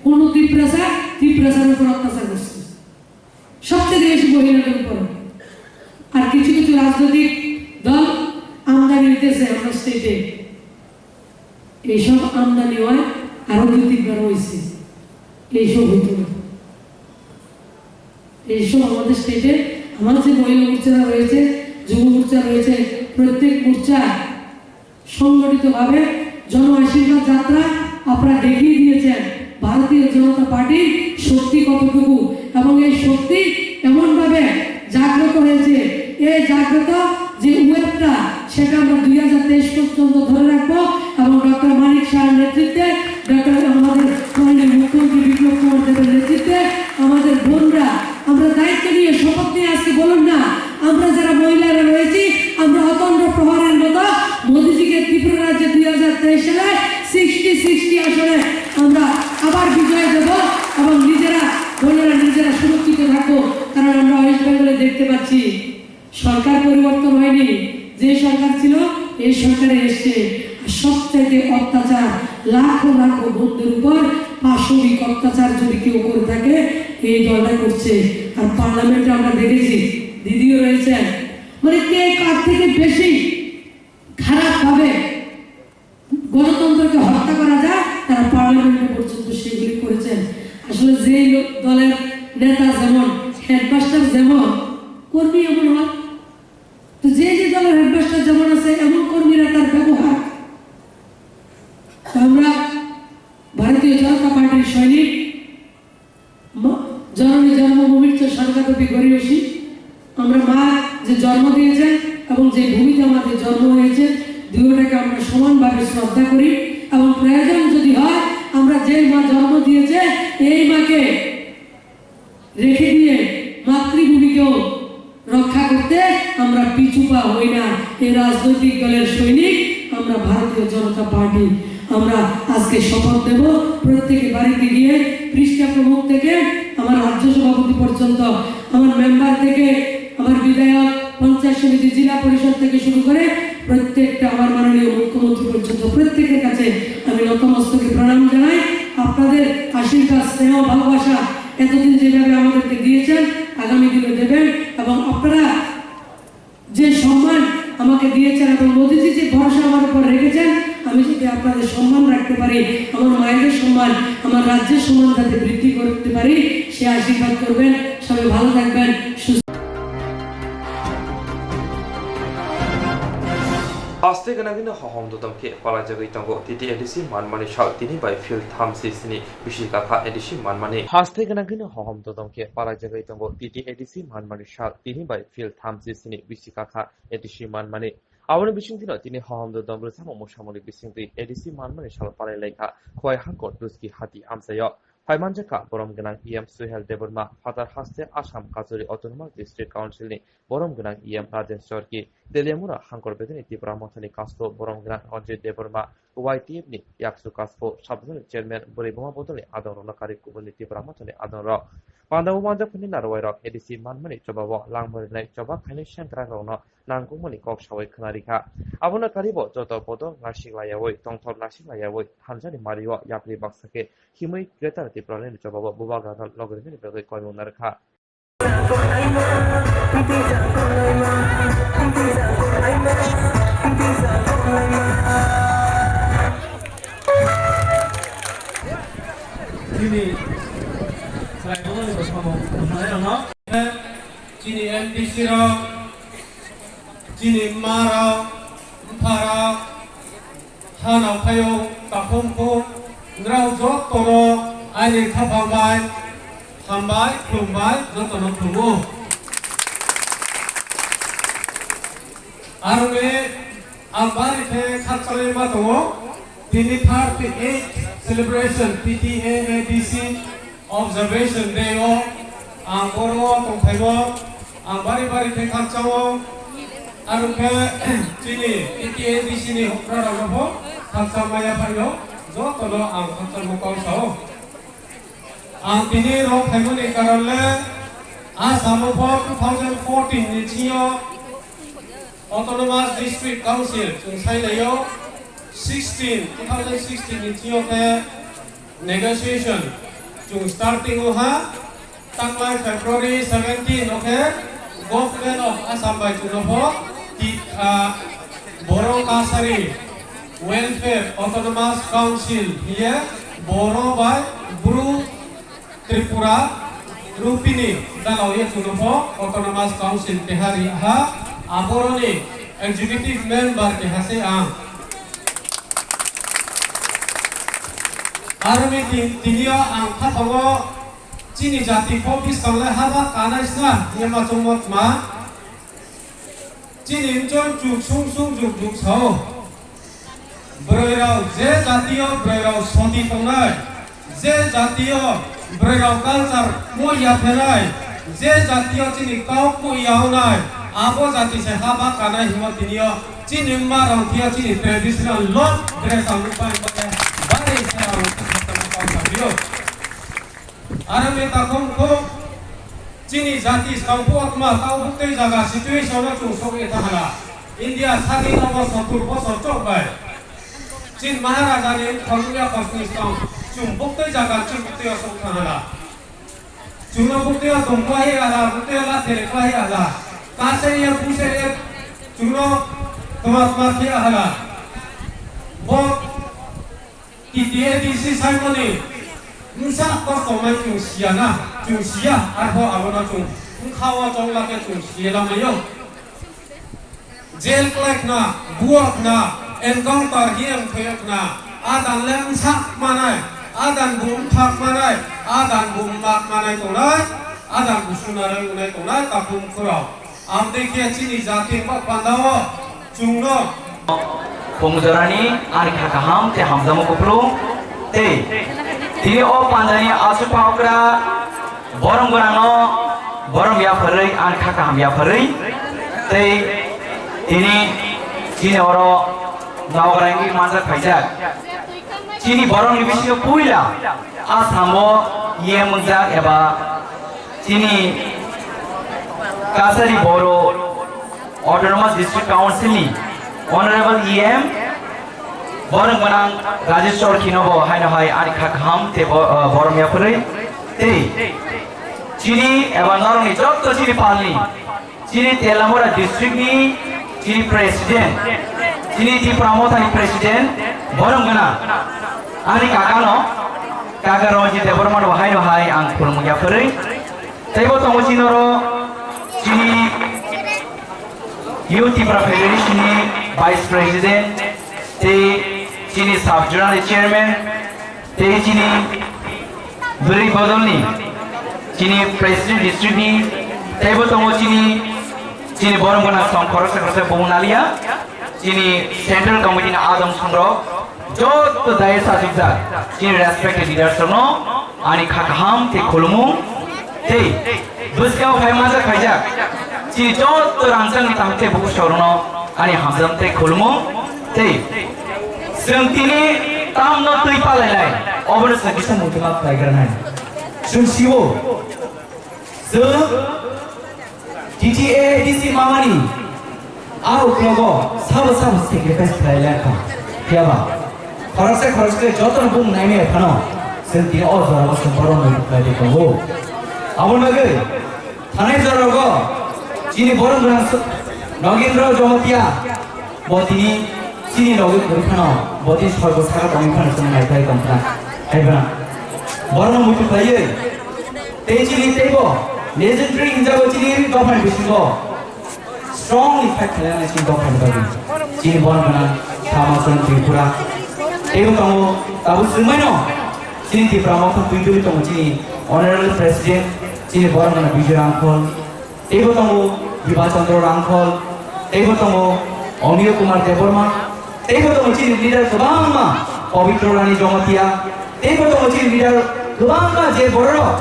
কোনো ত্রিপুরাসা ত্রিপুরাসার উপর অত্যাচার করছে। সবচেয়ে বেশি মহিলাদের উপর। আর কিছু কিছু রাজনৈতিক দল আমদানি হইতেছে আমরা স্টেটে। এইসব আমদানি হয়, আরো দুই তিনবার হয়েছে। এইসব হইতো না। এইসব আমাদের স্টেটে আমার যে মহিলা মোর্চারা রয়েছে, যুব মোর্চা রয়েছে, প্রত্যেক মোর্চা সংগঠিতভাবে জন আশীর্বাদ যাত্রা আপনারা দেখিয়ে দিয়েছেন ভারতীয় জনতা পার্টির শক্তি কতটুকু, এবং এই শক্তি এমনভাবে জাগ্রত হয়েছে। এই জাগ্রত যে ওয়েভটা, সেটা আমরা দুই হাজার তেইশ পর্যন্ত ধরে রাখবো এবং ডক্টর মানিক শাহর নেতৃত্বে, ডক্টর আমাদের মাননীয় মুখ্যমন্ত্রী বিপ্লব কুমার দেবের নেতৃত্বে আমাদের বোনরা, আমরা দায়িত্ব নিয়ে শপথ নিয়ে আজকে বলুন না, আমরা যারা মহিলারা রয়েছি, আমরা অতন্দ্র প্রহরের মতো মোদিজিকে ত্রিপুরা রাজ্যে দুই হাজার তেইশ সালে সিক্সটি সিক্সটি আসনে আমরা আবার বিজয় দেব এবং নিজেরা, বোনেরা নিজেরা সুরক্ষিত থাকবো। কারণ আমরা ওয়েস্ট বেঙ্গলে দেখতে পাচ্ছি সরকার পরিবর্তন হয়নি, যে সরকার ছিল এই সরকারে এসছে। আর সবচাইতে অত্যাচার, লাখো লাখো বোনদের উপর পাশবিক অত্যাচার যদি কেউ করে থাকে, এই দলটা করছে। আর পার্লামেন্টে আমরা দেখেছি, দিদিও রয়েছেন, মানে কে কার থেকে বেশি খারাপ ভাবে গণতন্ত্রকে হত্যা করা যায়, তারা পার্লামেন্টে পর্যন্ত সেগুলি করেছেন। আসলে যে লোক, দলের নেতা যেমন, হেডমাস্টার যেমন, কর্মী এমন হয়। তো যে যে দলের হেডমাস্টার যেমন আছে, এমন কর্মীরা তার ব্যবহার। তো আমরা ভারতীয় জনতা পার্টির সৈনিক, মা-, জননী জন্মভূমির যে স্বর্গাদপি গরিয়সী, আমরা মা যে জন্ম দিয়েছেন এবং যে ভূমিতে আমাদের জন্ম হয়েছে, দুটোকে আমরা সমানভাবে শ্রদ্ধা করি। এবং প্রয়োজন যদি হয়, আমরা যে মা জন্ম দিয়েছে, এই মাকে রেখে দিয়ে মাতৃভূমিকেও রক্ষা করতে আমরা পিছুপা হই না। এই রাজনৈতিক দলের সৈনিক আমরা ভারতীয় জনতা পার্টি। আমরা আজকে শপথ নেব, প্রত্যেকে বাড়িতে গিয়ে পৃষ্ঠা প্রমুখ থেকে আমার রাজ্য সভাপতি পর্যন্ত, আমার মেম্বার থেকে আমার বিধায়ক, পঞ্চায়েত সমিতি, জেলা পরিষদ থেকে শুরু করে প্রত্যেকটা আমার মাননীয় মুখ্যমন্ত্রী পর্যন্ত প্রত্যেকের কাছে আমি নতমস্তকে প্রণাম জানাই। আপনাদের আশীর্বাদ, স্নেহ, ভালোবাসা এতদিন যেভাবে আমাদেরকে দিয়েছেন, আগামী দিনে দেবেন। এবং আপনারা যে সম্মান আমাকে দিয়েছেন এবং মোদিজি যে ভরসা আমার উপর রেখেছেন, আমি যদি আপনাদের সম্মান রাখতে পারি, আমার মায়েদের সম্মান, আমার রাজ্যের সম্মান যাতে বৃদ্ধি করতে পারি, সে আশীর্বাদ করবেন। সবাই ভালো থাকবেন, সুস্থ। Haste gwnangwino hohom dodom khe palaijagwi tongo T T A D C manmani sal tini bai phil thamsi sini bisi kakha A D C manmani. Haste gwnangwino hohom dodom khe palaijagwi tongo T T A D C manmani sal tini bai phil thamsi sini bisi kakha A D C manmani. Aboni bisingtwino tini hohom dodom rwchapmung mwsamungni bisingtwi A D C manmani sal palailaikha Khowai Hangkor Duski Hati amchaio. Phaimanjakha borom gwnang E M Suhel Debbarma, phatar haste Assam Kachari Autonomous District Council ni borom gwnang E M Rajen Chorki, Teliamura Hangkor Bedeni Tipra Mothani Kaspo borom gwnang Ranjit Debbarma, Y T F ni Yaksu Kaspo, Sabjani Chairman Bwrwi Buma Bodolni adongrokno karwi kubuni Tipra Mothani adongrok. Pandao manjakphani narwuirok A D C manmani chobao langbarinai choba khainai sengkrakrokno nangkukmani kok sawi khwnarikha. Abono karibo joto bodol naisik laiyawi, tongthor naisik laiyawi, thanjani mario yapri baksa khe himwi Greater Tipraland ni chobao bubagrano logrimani bagwi koimung narwkha. Chini chwrairokni bwskango mwthangnairokno, chini M D C rok, chini mma rok, mpha rok, ha nang phaio, Takhum khum nrao jotono aini khaphang bai hambai khulumbai jotono khulumo. Aroni ang bari khe khakchangwi ma tongo, tini thirty eight celebration P T A A D C Observation Day o ang boro tongphaimo, ang bari bari khe khakchao. Aro khe chini P T A D C ni hokra rok no pho khakchang maya phaio, joto no ang khakchang kau sao. Ang tini rok phaimani karon le Assam o pho two thousand fourteen ni chingo Autonomous District Council chung sai laio, sixteen, two thousand sixteen ni chingo khe negotiation chung starting o ha, tanglai February seventeen o khe Government of Assam bai chung no pho tit kha Boro Kasari Welfare Autonomous Council hiye Boro bai Bru Tripura Rupini dalao ye chung no pho Autonomous Council keha ri ha, aboroni executive member keha se ang. Aroni tin-, tinio ang khapango chini jati pho biskang le haba kanai sna ye ma chongmo tma. Chini nchon chuk sung sung juk juk sao. Bwrwi rok je jatio bwrwi rok soti tongnai, je jatio bwrwi rok culture mo ya phenai, je jatio chini kau mo ya onai, abo jati se haba kanai himo tinio chini ma rok thia chini traditional long dress ang pai pai bari se ang kau sa bio. Aro me takhum khum chini jati skang po atma tau buktui jaga situation no chung sok ye tahala. India sadi nogo sottur bosor chok bai. Chin Maharaja ni khorokya kosni skang chung buktui jaga chung buktui asok tahala. Chung no buktui asong kwai ala, buktui ala tere kwai ala. Kase ye buse ye chung no tuma tuma khe ahala. Bo T T A D C saimani bwsa kosto mai chwng siya na, chwng siya, arpho abono chwng bwkha o chong lakhe chwng siya lamaio. Jail kwlai khna, buwa khna, encounter hiyang thoya khna, adan le bwsa manai, adan bu bwthak manai, adan bu mak manai tongnai, adan bu sunarang wngnai tongnai, takhum khurao. Amtwi khe chini jati ba pandao chwngno. Khumjorani ani kha kaham tei hamjakma kupulung tei tini o pandani aswk pha okra borom gwnangno borom yapharwi ani kha kaham yapharwi tei tini chini oro nogoraini manjak phaijak. Chini boromni bisingo puila Assamo E M wngjak eba chini Kasari Boro Autonomous District Council ni Honorable E M borok gwnang Rajesh Chorkhi no bo haino hai ani kha kaham tei bo, uh, borom yapharwi tei chini eba norokni jotto chini palni chini Telamura district ni chini president, chini Tipra Motha ni president, borom gwnang ani kaka no, kaka Ranjit Debbarma no hai no hai ang khulumung yapharwi. Tei bo tongo chini oro chini Youth Tipra Federation ni vice president, tei chini sub zonal chairman, tei chini bwrwi bodolni chini president district ni, tei bo tongo chini, chini borom gwnang song khoroksa khoroksa bumung naliya, chini central committee ni adong songrok, joto dais achukjak chini respected leaders rokno ani kha kaham tei khulumung tei bwskao khai majak khaijak chini joto rangchakni kaham tei bukusaorokno ani hamjak tei khulumung tei Chwng tini tamno twi palainai, obono chwng kisa muchungma khlaigranai. Chwng sio, chwng T T A D C mamani a uklogo sabo sabo sacrifice khlai lai kha. Phiyaba, khoroksa khoroksa jotono bung naimaya phano, chwng tini o jorao chwng borom khlai tongo. Aboni bagwi Thanai jorogo chini borom gwnang Nogindra Jamatia bo tini chini logi kwrwi phano bo tini sorgo saka tongwi phano chwng naiphai tongkha. Haiba borokno muitu khlaiwi tei chini teibo legendary hinjago chini dophani bisingo strongly fight khlainai chini dophani bagwi. Chini borom gwnang Samachon Tripura Teibo tongo, tabuk swngmaino, chini Tipra Motha twi twi tongo chini Honorable President, chini Boromani Bijoy Rangkhol, teibo tongo Diba Chandra Rangkhol, teibo tongo Amiyo Kumar Debbarma, teibo tongo chini leader kwbangma Pabitra Rani Jamatia, teibo tongo chini leader kwbangma je bororok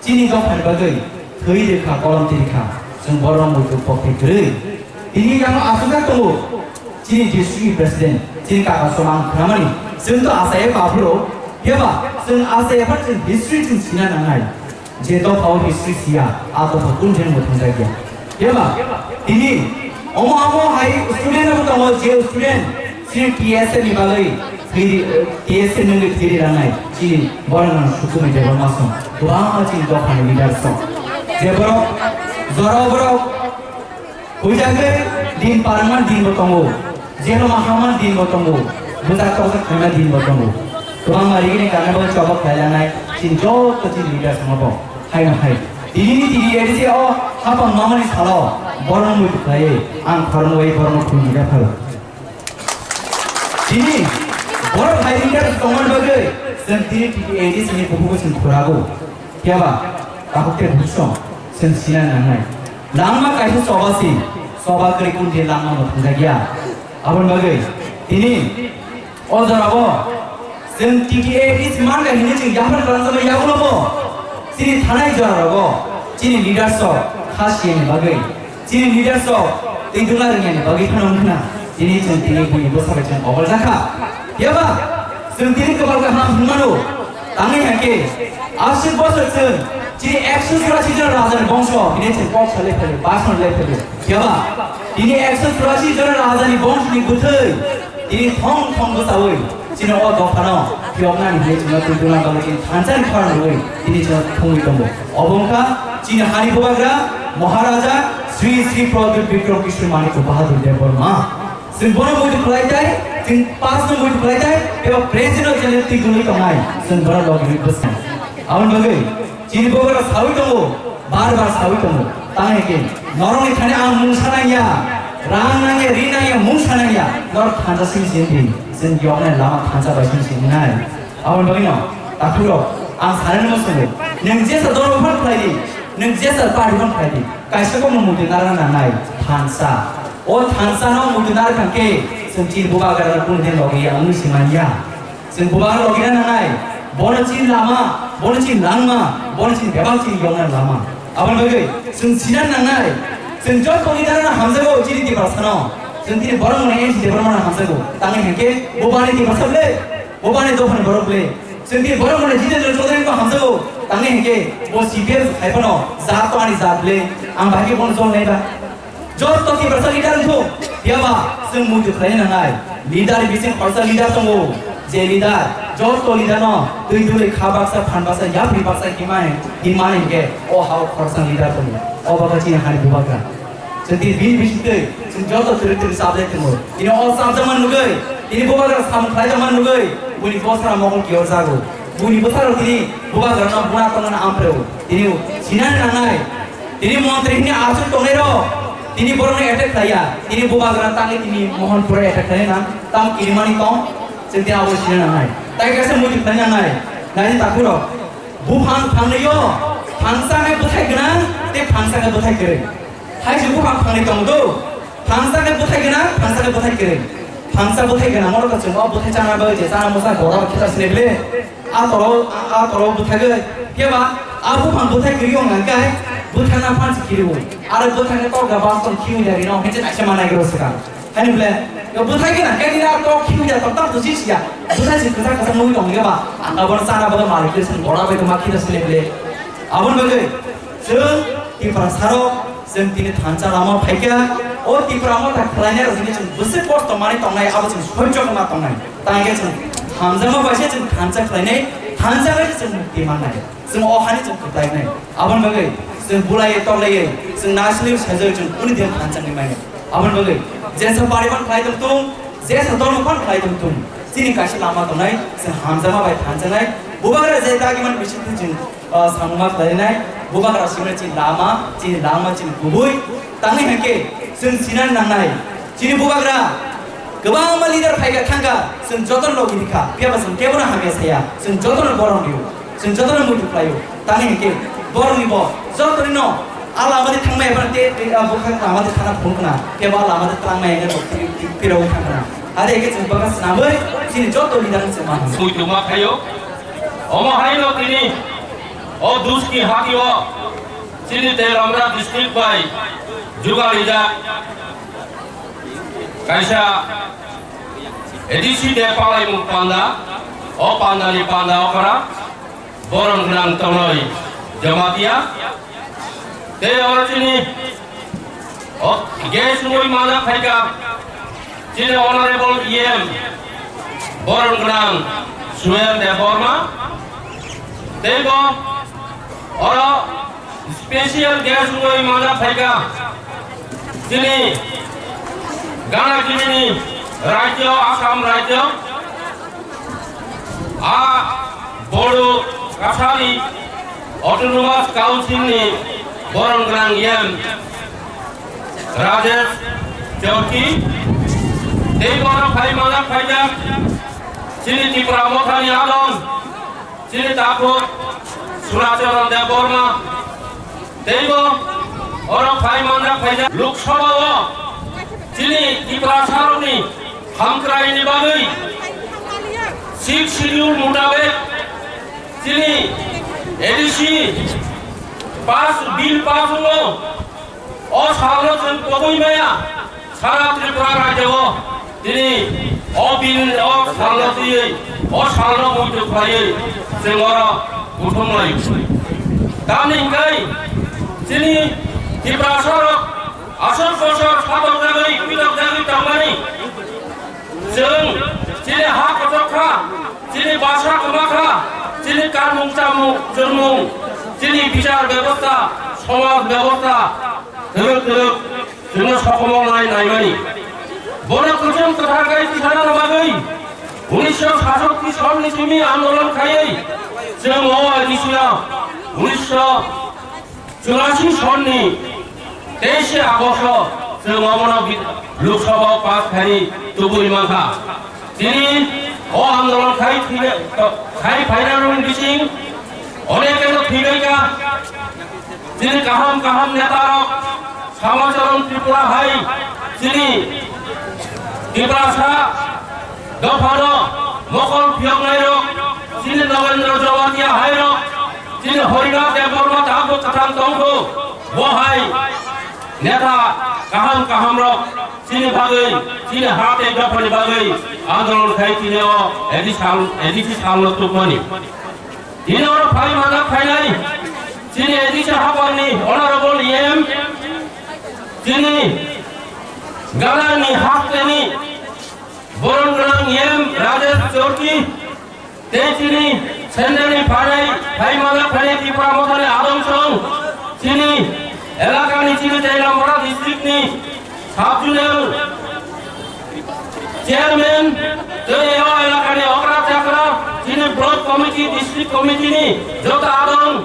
chini dophani bagwi thwi rwkha, kolom tirikha, chwng borok muitu pokhe kwrwi. Tini yang aswkjak tongo, chini district president, chini kaka somang khnamani, chwng to asai pha phuru, phiya ba chwng asai pha chwng history chwng sina nangnai. Je dopha o history siya, a dopha kun jeng bo thangjakya. Phiya ba tini omo amo hai student abo tongo, je student chini T S A ni bagwi thwiri, T S A nungwi thwiri rangnai chini borok nang sukumi Debbarma song kwbangma chini dophani leader song. Je borok jora borok huijagwi din parman din bo tongo, jeno mahaman din bo tongo, bwjak tokjak khaima din bo tongo. Kwbangma rigini karna bo chobok khailanai chini joto chini leader song bo haino hai. Tini ni tini edisi o hapang mamani salo borok muitu khlaiwi ang khoroknwi borokno khulumwi pharo. Tini borok hai leader tongmani bagwi chwng tini T T A D C ni bukugo chwng khurago. Phiya ba takhuk tei bukhuk song chwng sina nangnai. Langma kaisa choba si, choba kwrwi kun je langma bo thangjakya. Aboni bagwi tini o jorao chwng T T A D C mangkha hinwi chwng yaphar kwlangjakma yagulobo chini thanai jorarogo chini leaders rok kha siyani bagwi. Chini leaders rok twi dula rwngya ni bagwi phano wngkha na. Tini chwng tini buini bwsa bai chwng obol jakha. Phiya ba chwng tini kwbal kaham hwnmano. Tangwi hai khe aswk bosor chwng chini ekso churasi jon raja ni bongso hwnwi chwng kok salai phaiwi, bason lai phaiwi. Phiya ba tini ekso churasi jon raja ni bongso ni bwthwi tini thong thong bwchawi chini o dophano phiyoknani hinwi chwngno twi dula bagwi chini thansa ni khorang rwui tini chwngno thumwi tongo. Obo wngkha chini hani bubagra Maharaja Sri Sri Pradyut Bikram Kishore Manik Bahadur Debbarma. Chwng bono muitu khlai tai, chwng pass no muitu khlai tai, eba president o channel twi dungwi tongnai, chwng bono logi rwi bwsai. Aboni bagwi chini bubagra sawi tongo, bar bar sawi tongo. Tang hai khe norokni thani ang mung sanangya, rang nangya, ri nangya, mung sanangya, norok thansa simi simi di, chwng yoknai lama thansa bai simi simi nai. Aboni bagwino, takhurok, ang sanani muchungo, nwng jesa dol phano khlai di, nwng jesa party phano khlai di, kaisa kokno muitu narwkna nangnai, thansa. O thansano muitu narwk thang khe, chwng chini bubagrano kunu din logi ya wngwi se man ya. Chwng bubagra logi na nangnai, bono chini lama, bono chini langma, bono chini bebak chini yokna lama. Aboni bagwi chwng sina nangnai, chwng joto leader no hamjago chini Tiprasano. Chwng tini borok mwnai N C Debbarma no hamjago. Tangwi hinkhe bo bani Tiprasa ble, bo bani dophani borok ble. Chwng tini borok mwnai Jitendra Chaudhary no hamjago. Tangwi hinkhe bo C P M hai phano jat to ani jat ble. Ang bahai khe bono jol nai ba. Joto Tiprasa leader wngthung, phiya ba chwng muitu khlai nangnai. Leader bising khoroksa leader tongo. Je leader, joto leader no twi duli kha baksa, phan baksa, yapri baksa himai, himani hinkhe o hao khoroksa leader tongo. O baka chini hani bubagra. Chwng tini bini bisingtwi chwng joto twrwi twrwi chaplai tongo. Tini o chapjakma nugwi, tini bubagra samung khlaijakma nugwi, buini bwsarok mokol kiyor jago. Buini bwsarok tini bubagrano buna tongmani ampreo. Tini sinani nangnai. Tini montri hini aswk tongnairok tini borokno attack khlaiya. Tini bubagra tangwi tini Mohanpura attack khlaina tamo kirimani tong, chwng tini abo sina nangnai. Tai kaisa muitu khlai nangnai. Nai takhurok. Buphang phangnwio phangsa khe bwthai gwnang tei phangsa khe bwthai kwrwi. Hai se buphang phangnwi tongo do. Phangsa khe bwthai gwnang, phangsa khe bwthai kwrwi. Phangsa bwthai gwnang oro to chwng o bwthai chana bagwi je chana mwsa borok khe ta sini bile. A toro, a, a toro bwthagwi. Phiya ba a buphang bwthai kwrwi wng nang khe bwthakna phan se khiriwi. Aro bwthakna tok da bas tong khiwi da rino hwnwi se naisa manai gro swkang. Hani bile, yo bwthai gwnang khe nini a tok khiwi da tok tam to si siya. Bwthai se kwchak kwchak nugwi tong khe ba ang abono chana bagwi malik khe sini bora bai tongma khita sini bile. Aboni bagwi chwng Tiprasarok, chwng tini thansa lama phaikha, o Tipra Motha khlainai rok hwnwi chwng bwswk kosto manwi tongnai, abo chwng soichok ma tongnai. Tangkhe chwng hamjakma bai se chwng thansa khlainai, thansa bai se chwng mukti mannai. Chwng o hani chwng kwplainai. Aboni bagwi chwng bulaiwi toklaiwi chwng naisli sajagwi chwng kuni din thansa wngwi mannai. Aboni bagwi jesa pariban khlai tongthung, jesa dol phano khlai tongthung. Chini kaisa lama tongnai, chwng hamjakma bai thansanai. Bubagra je dagimani bisingtwi chwng, ah, samungma khlainai. Bubagra simna chini lama, chini langma, chini kubui. Tangwi hinkhe chwng sinani nangnai. Chini bubagra Kwbangma leader phaikha thangkha, chwng jotono logi rikha, phiyaba chwng kebono hamya saya, chwng jotono borom rio, chwng jotono muitu khlaio. Tamni hinkhe borokni bo jotonino a lama de thangmaya phano te, te, a bwkhak lama de thangna phunukna, phiyaba a lama de twlangmaya hwnwi bo phi-, phi-, phirogwi thangkha. Are khe chwng bwkha swnamwi chini joto leader chwng mano. Muitu ma khaio, omo haino tini o Duski hatio chini Telamra district bai jugarijak kaisa A D C de palaimung panda, o pandani panda okra, borom gwnang tongnoi Jamatia, tei oro chini o guest wngwi mana phaikha chini Honorable E M borom gwnang Suel Debbarma, tei bo oro special guest wngwi mana phaikha chini gana gini ni rajyo, Assam rajyo, a Bodo Kasari Autonomous Council ni borom gwnang E M Rajesh Chowki, tei bono phai mana phaijak chini Tipra Mothani adong, chini takhuk Suracharan Debbarma, teibo oro phai manjak phaijak. Lok Sabha o chini Tiprasarokni hamkraini bagwi Sixth Schedule mutabek chini A D C pass, bill pass wngo. O salno chwng tobwi maya, sara Tripura rajyo o tini o bill, o salno twiwi, o salno muitu khlaiwi chwng oro kuthum lai. Tamni hwnkhe chini Tiprasarok aswk bosor satok jagwi, kwidok jagwi tongmani chwng chini ha kotor kha, chini basa kwma kha, chini kanmung chamung chwrwngmung, chini bichar bebosta, somaj bebosta, kwrwk kwrwk chwngno sokomornai naimani. Bono kwchwng kwthar khe tisanani bagwi unisho sasokti sonni simi andolon khaiwi chwng o A D C o unisho churasi sonni teishe Agosto chwng omono bi-, Lok Sabha o pass khaini tubui mankha. Tini o andolon khai thwina, khai phainarokni bising onekeno thwibaikha. Chini kaham kaham netarok Samacharan Tripura hai chini Tiprasa dophano mokol phiyoknairok, chini Nagendra Jamatia hairok, chini Harinath Debbarma tabuk kwthang tongkho, bo hai neta kaham kahamrok chini bagwi, chini ha tei dophani bagwi andolon khai tini o A D C sal, A D C salno tubmani. Tini oro phai mana phainai chini A D C habarni Honorable E M, chini Ganani hasteni borom gwnang E M Rajesh Chowki, tei chini Central ni phainai, phai mana phainai Tipra Mothani adong song, chini elakani chini tei Lamara district ni Sub-zonal chairman, tei o elakani okra chakra, chini block committee, district committee ni joto adong,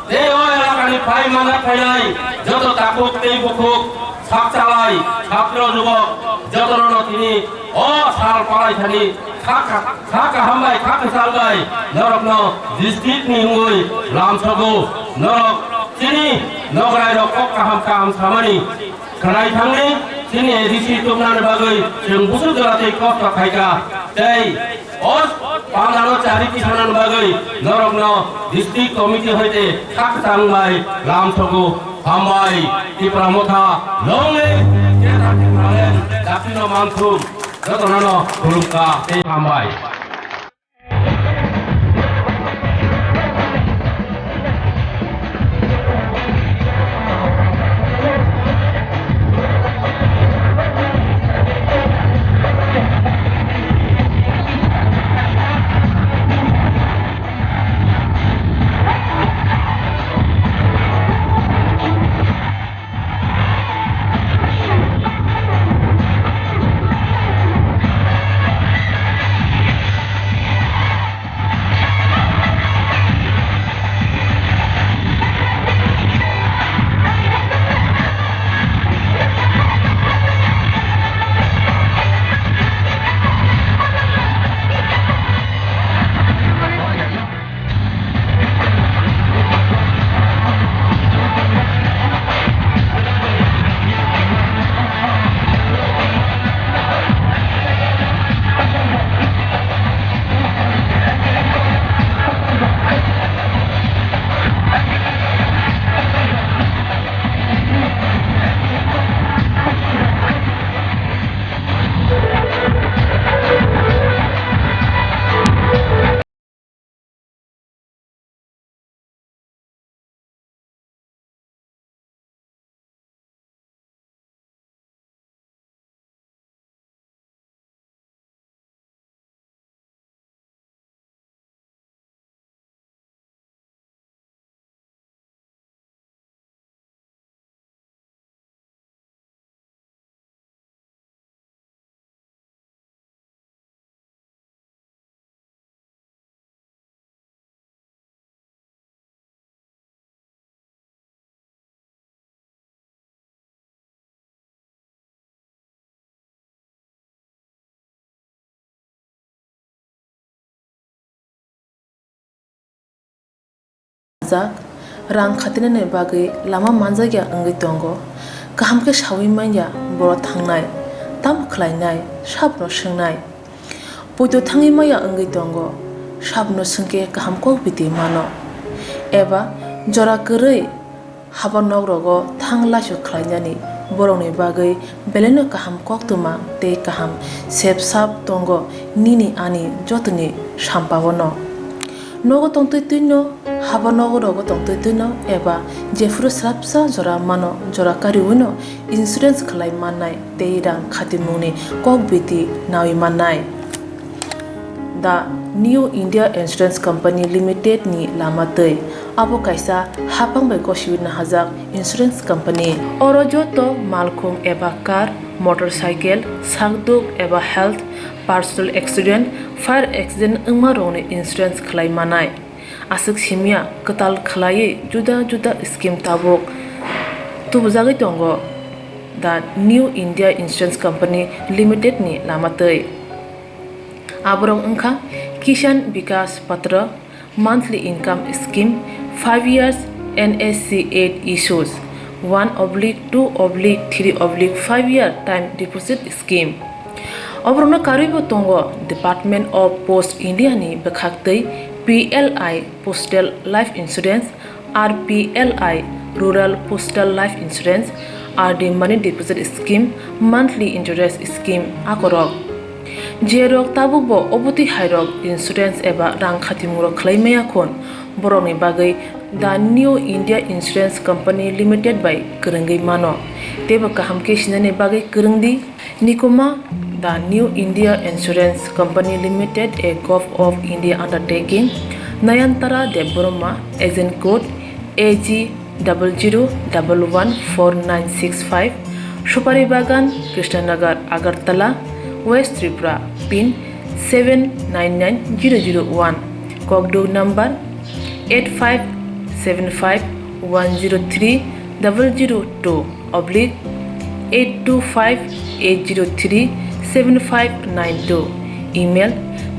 tei o elakani phai mana phainai joto takhuk tei bukhuk, sak chalai, chhatro jubok, jotono tini o sal palai thani kha, kha, kha kaham bai, kha kwchal bai norokno district ni wngwi lamsogo. Norok chini nograi rok kok kaham kaham samani khwnai thangwi chini A D C tubnani bagwi chwng busuk jora tei kosto khaikha tei o pandano chari tisanani bagwi norokno district committee hoite kha kwchang bai lamsogo. Hambai Tipra Motha, long live Greater Tipraland, Dakshino Manthum, jotono khulumkha tei hambai. Jak, rang khatinani bagwi lama manjakya wngwi tongo. Kaham khe saui manya boro thangnai, tamo khlainai, sabono swngnai. Poito thangwi maya wngwi tongo, sabono swngkhe kaham kok biti mano. Eba jora kwrwi haba nogrogo thang laisok khlainani borokni bagwi belaino kaham koktwma tei kaham sep sap tongo nini ani jotoni sampao no. Nogo tongtwi twino haba nogo rogo tongtwi twino eba jephuru swrapsa jora mano jora kariwino insurance khlai mannai tei rang khatimungni kok biti nawi mannai. The New India Insurance Company Limited ni lama twi. Abo kaisa hapang bai gosiwi nahajak insurance company. Oro joto malkhung eba car, motorcycle, sakduk eba health, personal accident, fire accident wngma rokni insurance khlai manai. Aswk simya kwtal khlaiwi juda juda scheme tabuk tubujagwi tongo The New India Insurance Company Limited ni lama twi. Aborok wngkha Kisan Vikas Patra, monthly income scheme, five years N S C eight issues, one oblique two oblique three oblique five year time deposit scheme. Oborokno karwibo tongo Department of Post India ni bwkhaktwi P L I Postal Life Insurance, R P L I Rural Postal Life Insurance, R D Money Deposit Scheme, Monthly Interest Scheme akorok. Jerok tabukbo obotwi hairok insurance eba rang khatimungrok khlai maya khun, borokni bagwi The New India Insurance Company Limited bai kwrwngwi mano. Teibo kaham khe sinani bagwi kwrwng di. Nikuma, The New India Insurance Company Limited, a Govt of India undertaking, Nayantara Debbarma, agent code A G double zero double one four nine six five, Supari Bagan, Krishnanagar, Agartala, West Tripura, pin seven nine nine zero zero one, Kokduk number eight five seven five one zero three double zero two oblique eight two five eight zero three seven five nine two, email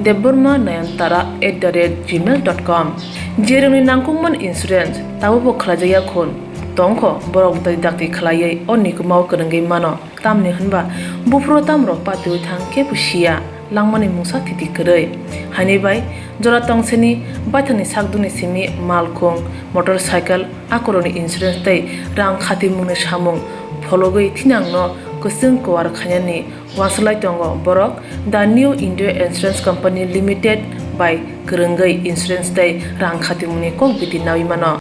debbarma nayantara at the rate gmail dot com. Jerokni nangkukmani insurance tabukbo khlaijakya khun tongkho, borok dakti dakti khlaiwi o nikumao kwrwngwi mano. Tamni hwnba buphuru tamrok patiwi thang kebo siya, langmani mungsa thiti kwrwi. Haini bai jora tongseni baithangni sakdukni simi malkhung, motorcycle, akorokni insurance tei rang khatimungni samung phologwi thinangno kwchwng kuar khainani uansuk lai tongo borok The New India Insurance Company Limited bai kwrwngwi insurance tei rang khatimungni kok biti naui mano.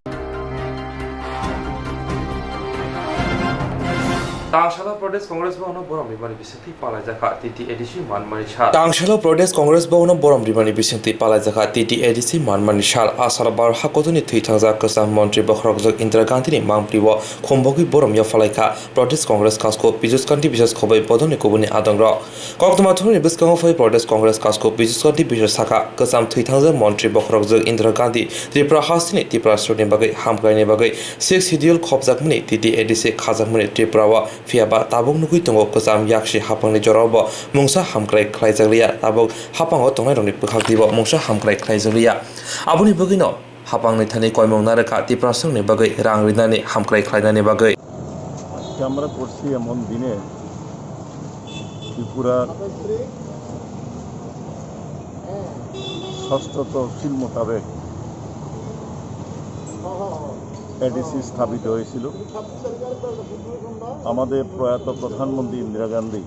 Tangsalo Pradesh Congress Bhavan-o borom rwmani bisingtwi palaijakha T T A D C manmani sal. Tangsalo Pradesh Congress Bhavan-o borom rwmani bisingtwi palaijakha T T A D C manmani sal. Asarbar hakotoni thwi thangjak kwcham montri bokhorokjak Indira Gandhini mangpri-o khumbogwi borom yaphalaikha Pradesh Congress kasko Bijus Kanti Biswas Khobai bodolni kubuni adongrok. Koktwma thorni bwskango phai Pradesh Congress kasko Bijus Kanti Biswas sakha, kwcham thwi thangjak montri bokhorokjak Indira Gandhi Tripura hasteni Tiprasrokni bagwi hamkraini bagwi Sixth Schedule khopjakmani T T A D C khajakmani Tripura-o. Phiya ba tabuk nugwi tongo, kwcham yaksi haphangni jorao bo mungsa hamkrai khlaijakliya, tabuk haphango tongnairokni bwkhak twibo mungsa hamkrai khlaijakliya. Aboni bagwino haphangni thani koimung narwkha Tiprasrokni bagwi rang rinani hamkrai khlainani bagwi. আজকে আমরা করছি এমন দিনে ত্রিপুরার ষষ্ঠ তফসিল মোতাবেক এডিসি স্থাপিত হয়েছিল। আমাদের প্রয়াত প্রধানমন্ত্রী ইন্দিরা গান্ধী,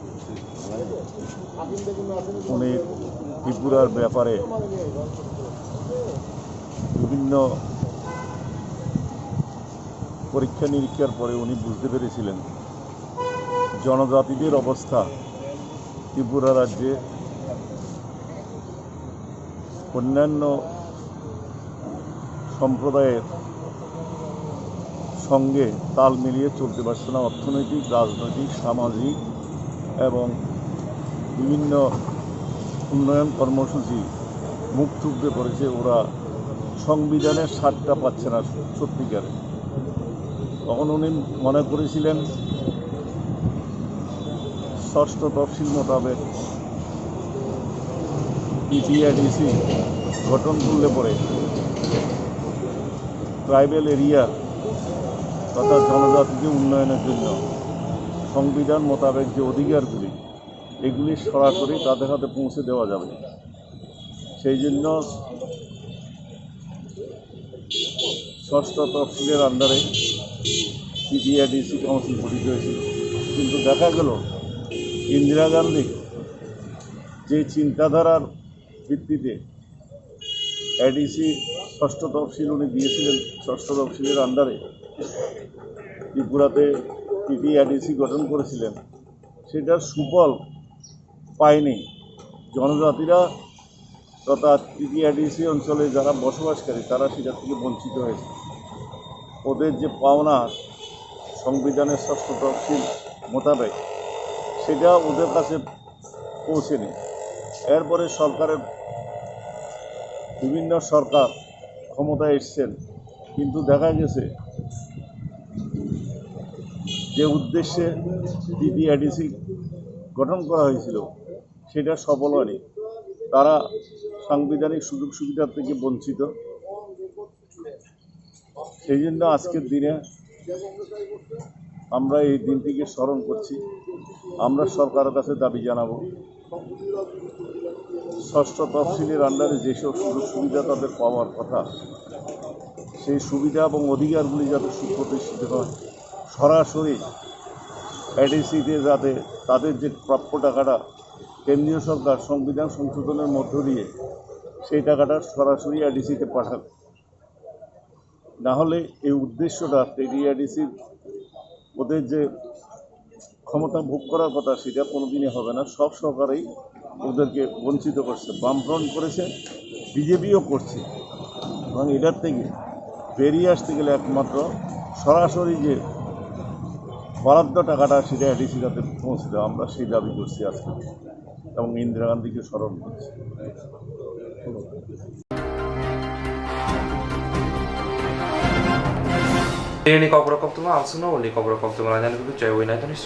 উনি ত্রিপুরার ব্যাপারে বিভিন্ন পরীক্ষা নিরীক্ষার পরে উনি বুঝতে পেরেছিলেন জনজাতিদের অবস্থা ত্রিপুরা রাজ্যে অন্যান্য সম্প্রদায়ের সঙ্গে তাল মিলিয়ে চলতে পারছে না। অর্থনৈতিক, রাজনৈতিক, সামাজিক এবং বিভিন্ন উন্নয়ন কর্মসূচি মুখ থুবড়ে পড়েছে। ওরা সংবিধানের স্বাদটা পাচ্ছে না সত্যিকারে। তখন উনি মনে করেছিলেন ষষ্ঠ তফসিল মোতাবেক টিটিআইডিসি গঠন করলে পরে ট্রাইবাল এরিয়া তথা জনজাতিদের উন্নয়নের জন্য সংবিধান মোতাবেক যে অধিকারগুলি, এগুলি সরাসরি তাদের হাতে পৌঁছে দেওয়া যাবে। সেই জন্য ষষ্ঠ তফসিলের আন্ডারে টিটিআইডিসি কাউন্সিল গঠিত হয়েছিল। কিন্তু দেখা গেল ইন্দিরা গান্ধী যে চিন্তাধারার ভিত্তিতে এডিসি ষষ্ঠ তফসিল উনি দিয়েছিলেন, ষষ্ঠ তফসিলের আন্ডারে ত্রিপুরাতে টিটিআইডিসি গঠন করেছিলেন, সেটার সুফল পায়নি। জনজাতিরা তথা টিটিআইডিসি অঞ্চলে যারা বসবাসকারী, তারা সেটা থেকে বঞ্চিত হয়েছে। ওদের যে পাওনা সংবিধানের ষষ্ঠ তফসিল মোতাবেক, সেটা ওদের কাছে পৌঁছেনি। এরপরে সরকারের, বিভিন্ন সরকার ক্ষমতায় এসছেন, কিন্তু দেখা গেছে যে উদ্দেশ্যে টিটিআইডিসি গঠন করা হয়েছিল, সেটা সফল হয়নি। তারা সাংবিধানিক সুযোগ সুবিধা থেকে বঞ্চিত। সেই জন্য আজকের দিনে আমরা এই দিনটিকে স্মরণ করছি। আমরা সরকারের কাছে দাবি জানাবো, ষষ্ঠ তফসিলের আন্ডারে যেসব সুযোগ সুবিধা তাদের পাওয়ার কথা, সেই সুবিধা এবং অধিকারগুলি যাতে সুপ্রতিষ্ঠিত হয়, সরাসরি এডিসিতে যাতে তাদের যে প্রাপ্য টাকাটা কেন্দ্রীয় সরকার সংবিধান সংশোধনের মধ্য দিয়ে সেই টাকাটা সরাসরি এডিসিতে পাঠাক। না হলে এই উদ্দেশ্যটা টিটিআইডিসির ওদের যে ক্ষমতা ভোগ করার কথা, সেটা কোনোদিনই হবে না। সব সরকারই ওদেরকে বঞ্চিত করছে, বামফ্রন্ট করেছে, বিজেপিও করছে। এবং এটার থেকে বেরিয়ে আসতে গেলে একমাত্র সরাসরি যে বরাদ্দ টাকাটা, সেটা এডিসির কাছে পৌঁছে দেওয়া, আমরা সেই দাবি করছি আজকে এবং ইন্দিরা গান্ধীকে স্মরণ করছি। Ini kok berokok tuh langsung no, ini kok berokok tuh nanya nih tuh cewek nanya tuh nih,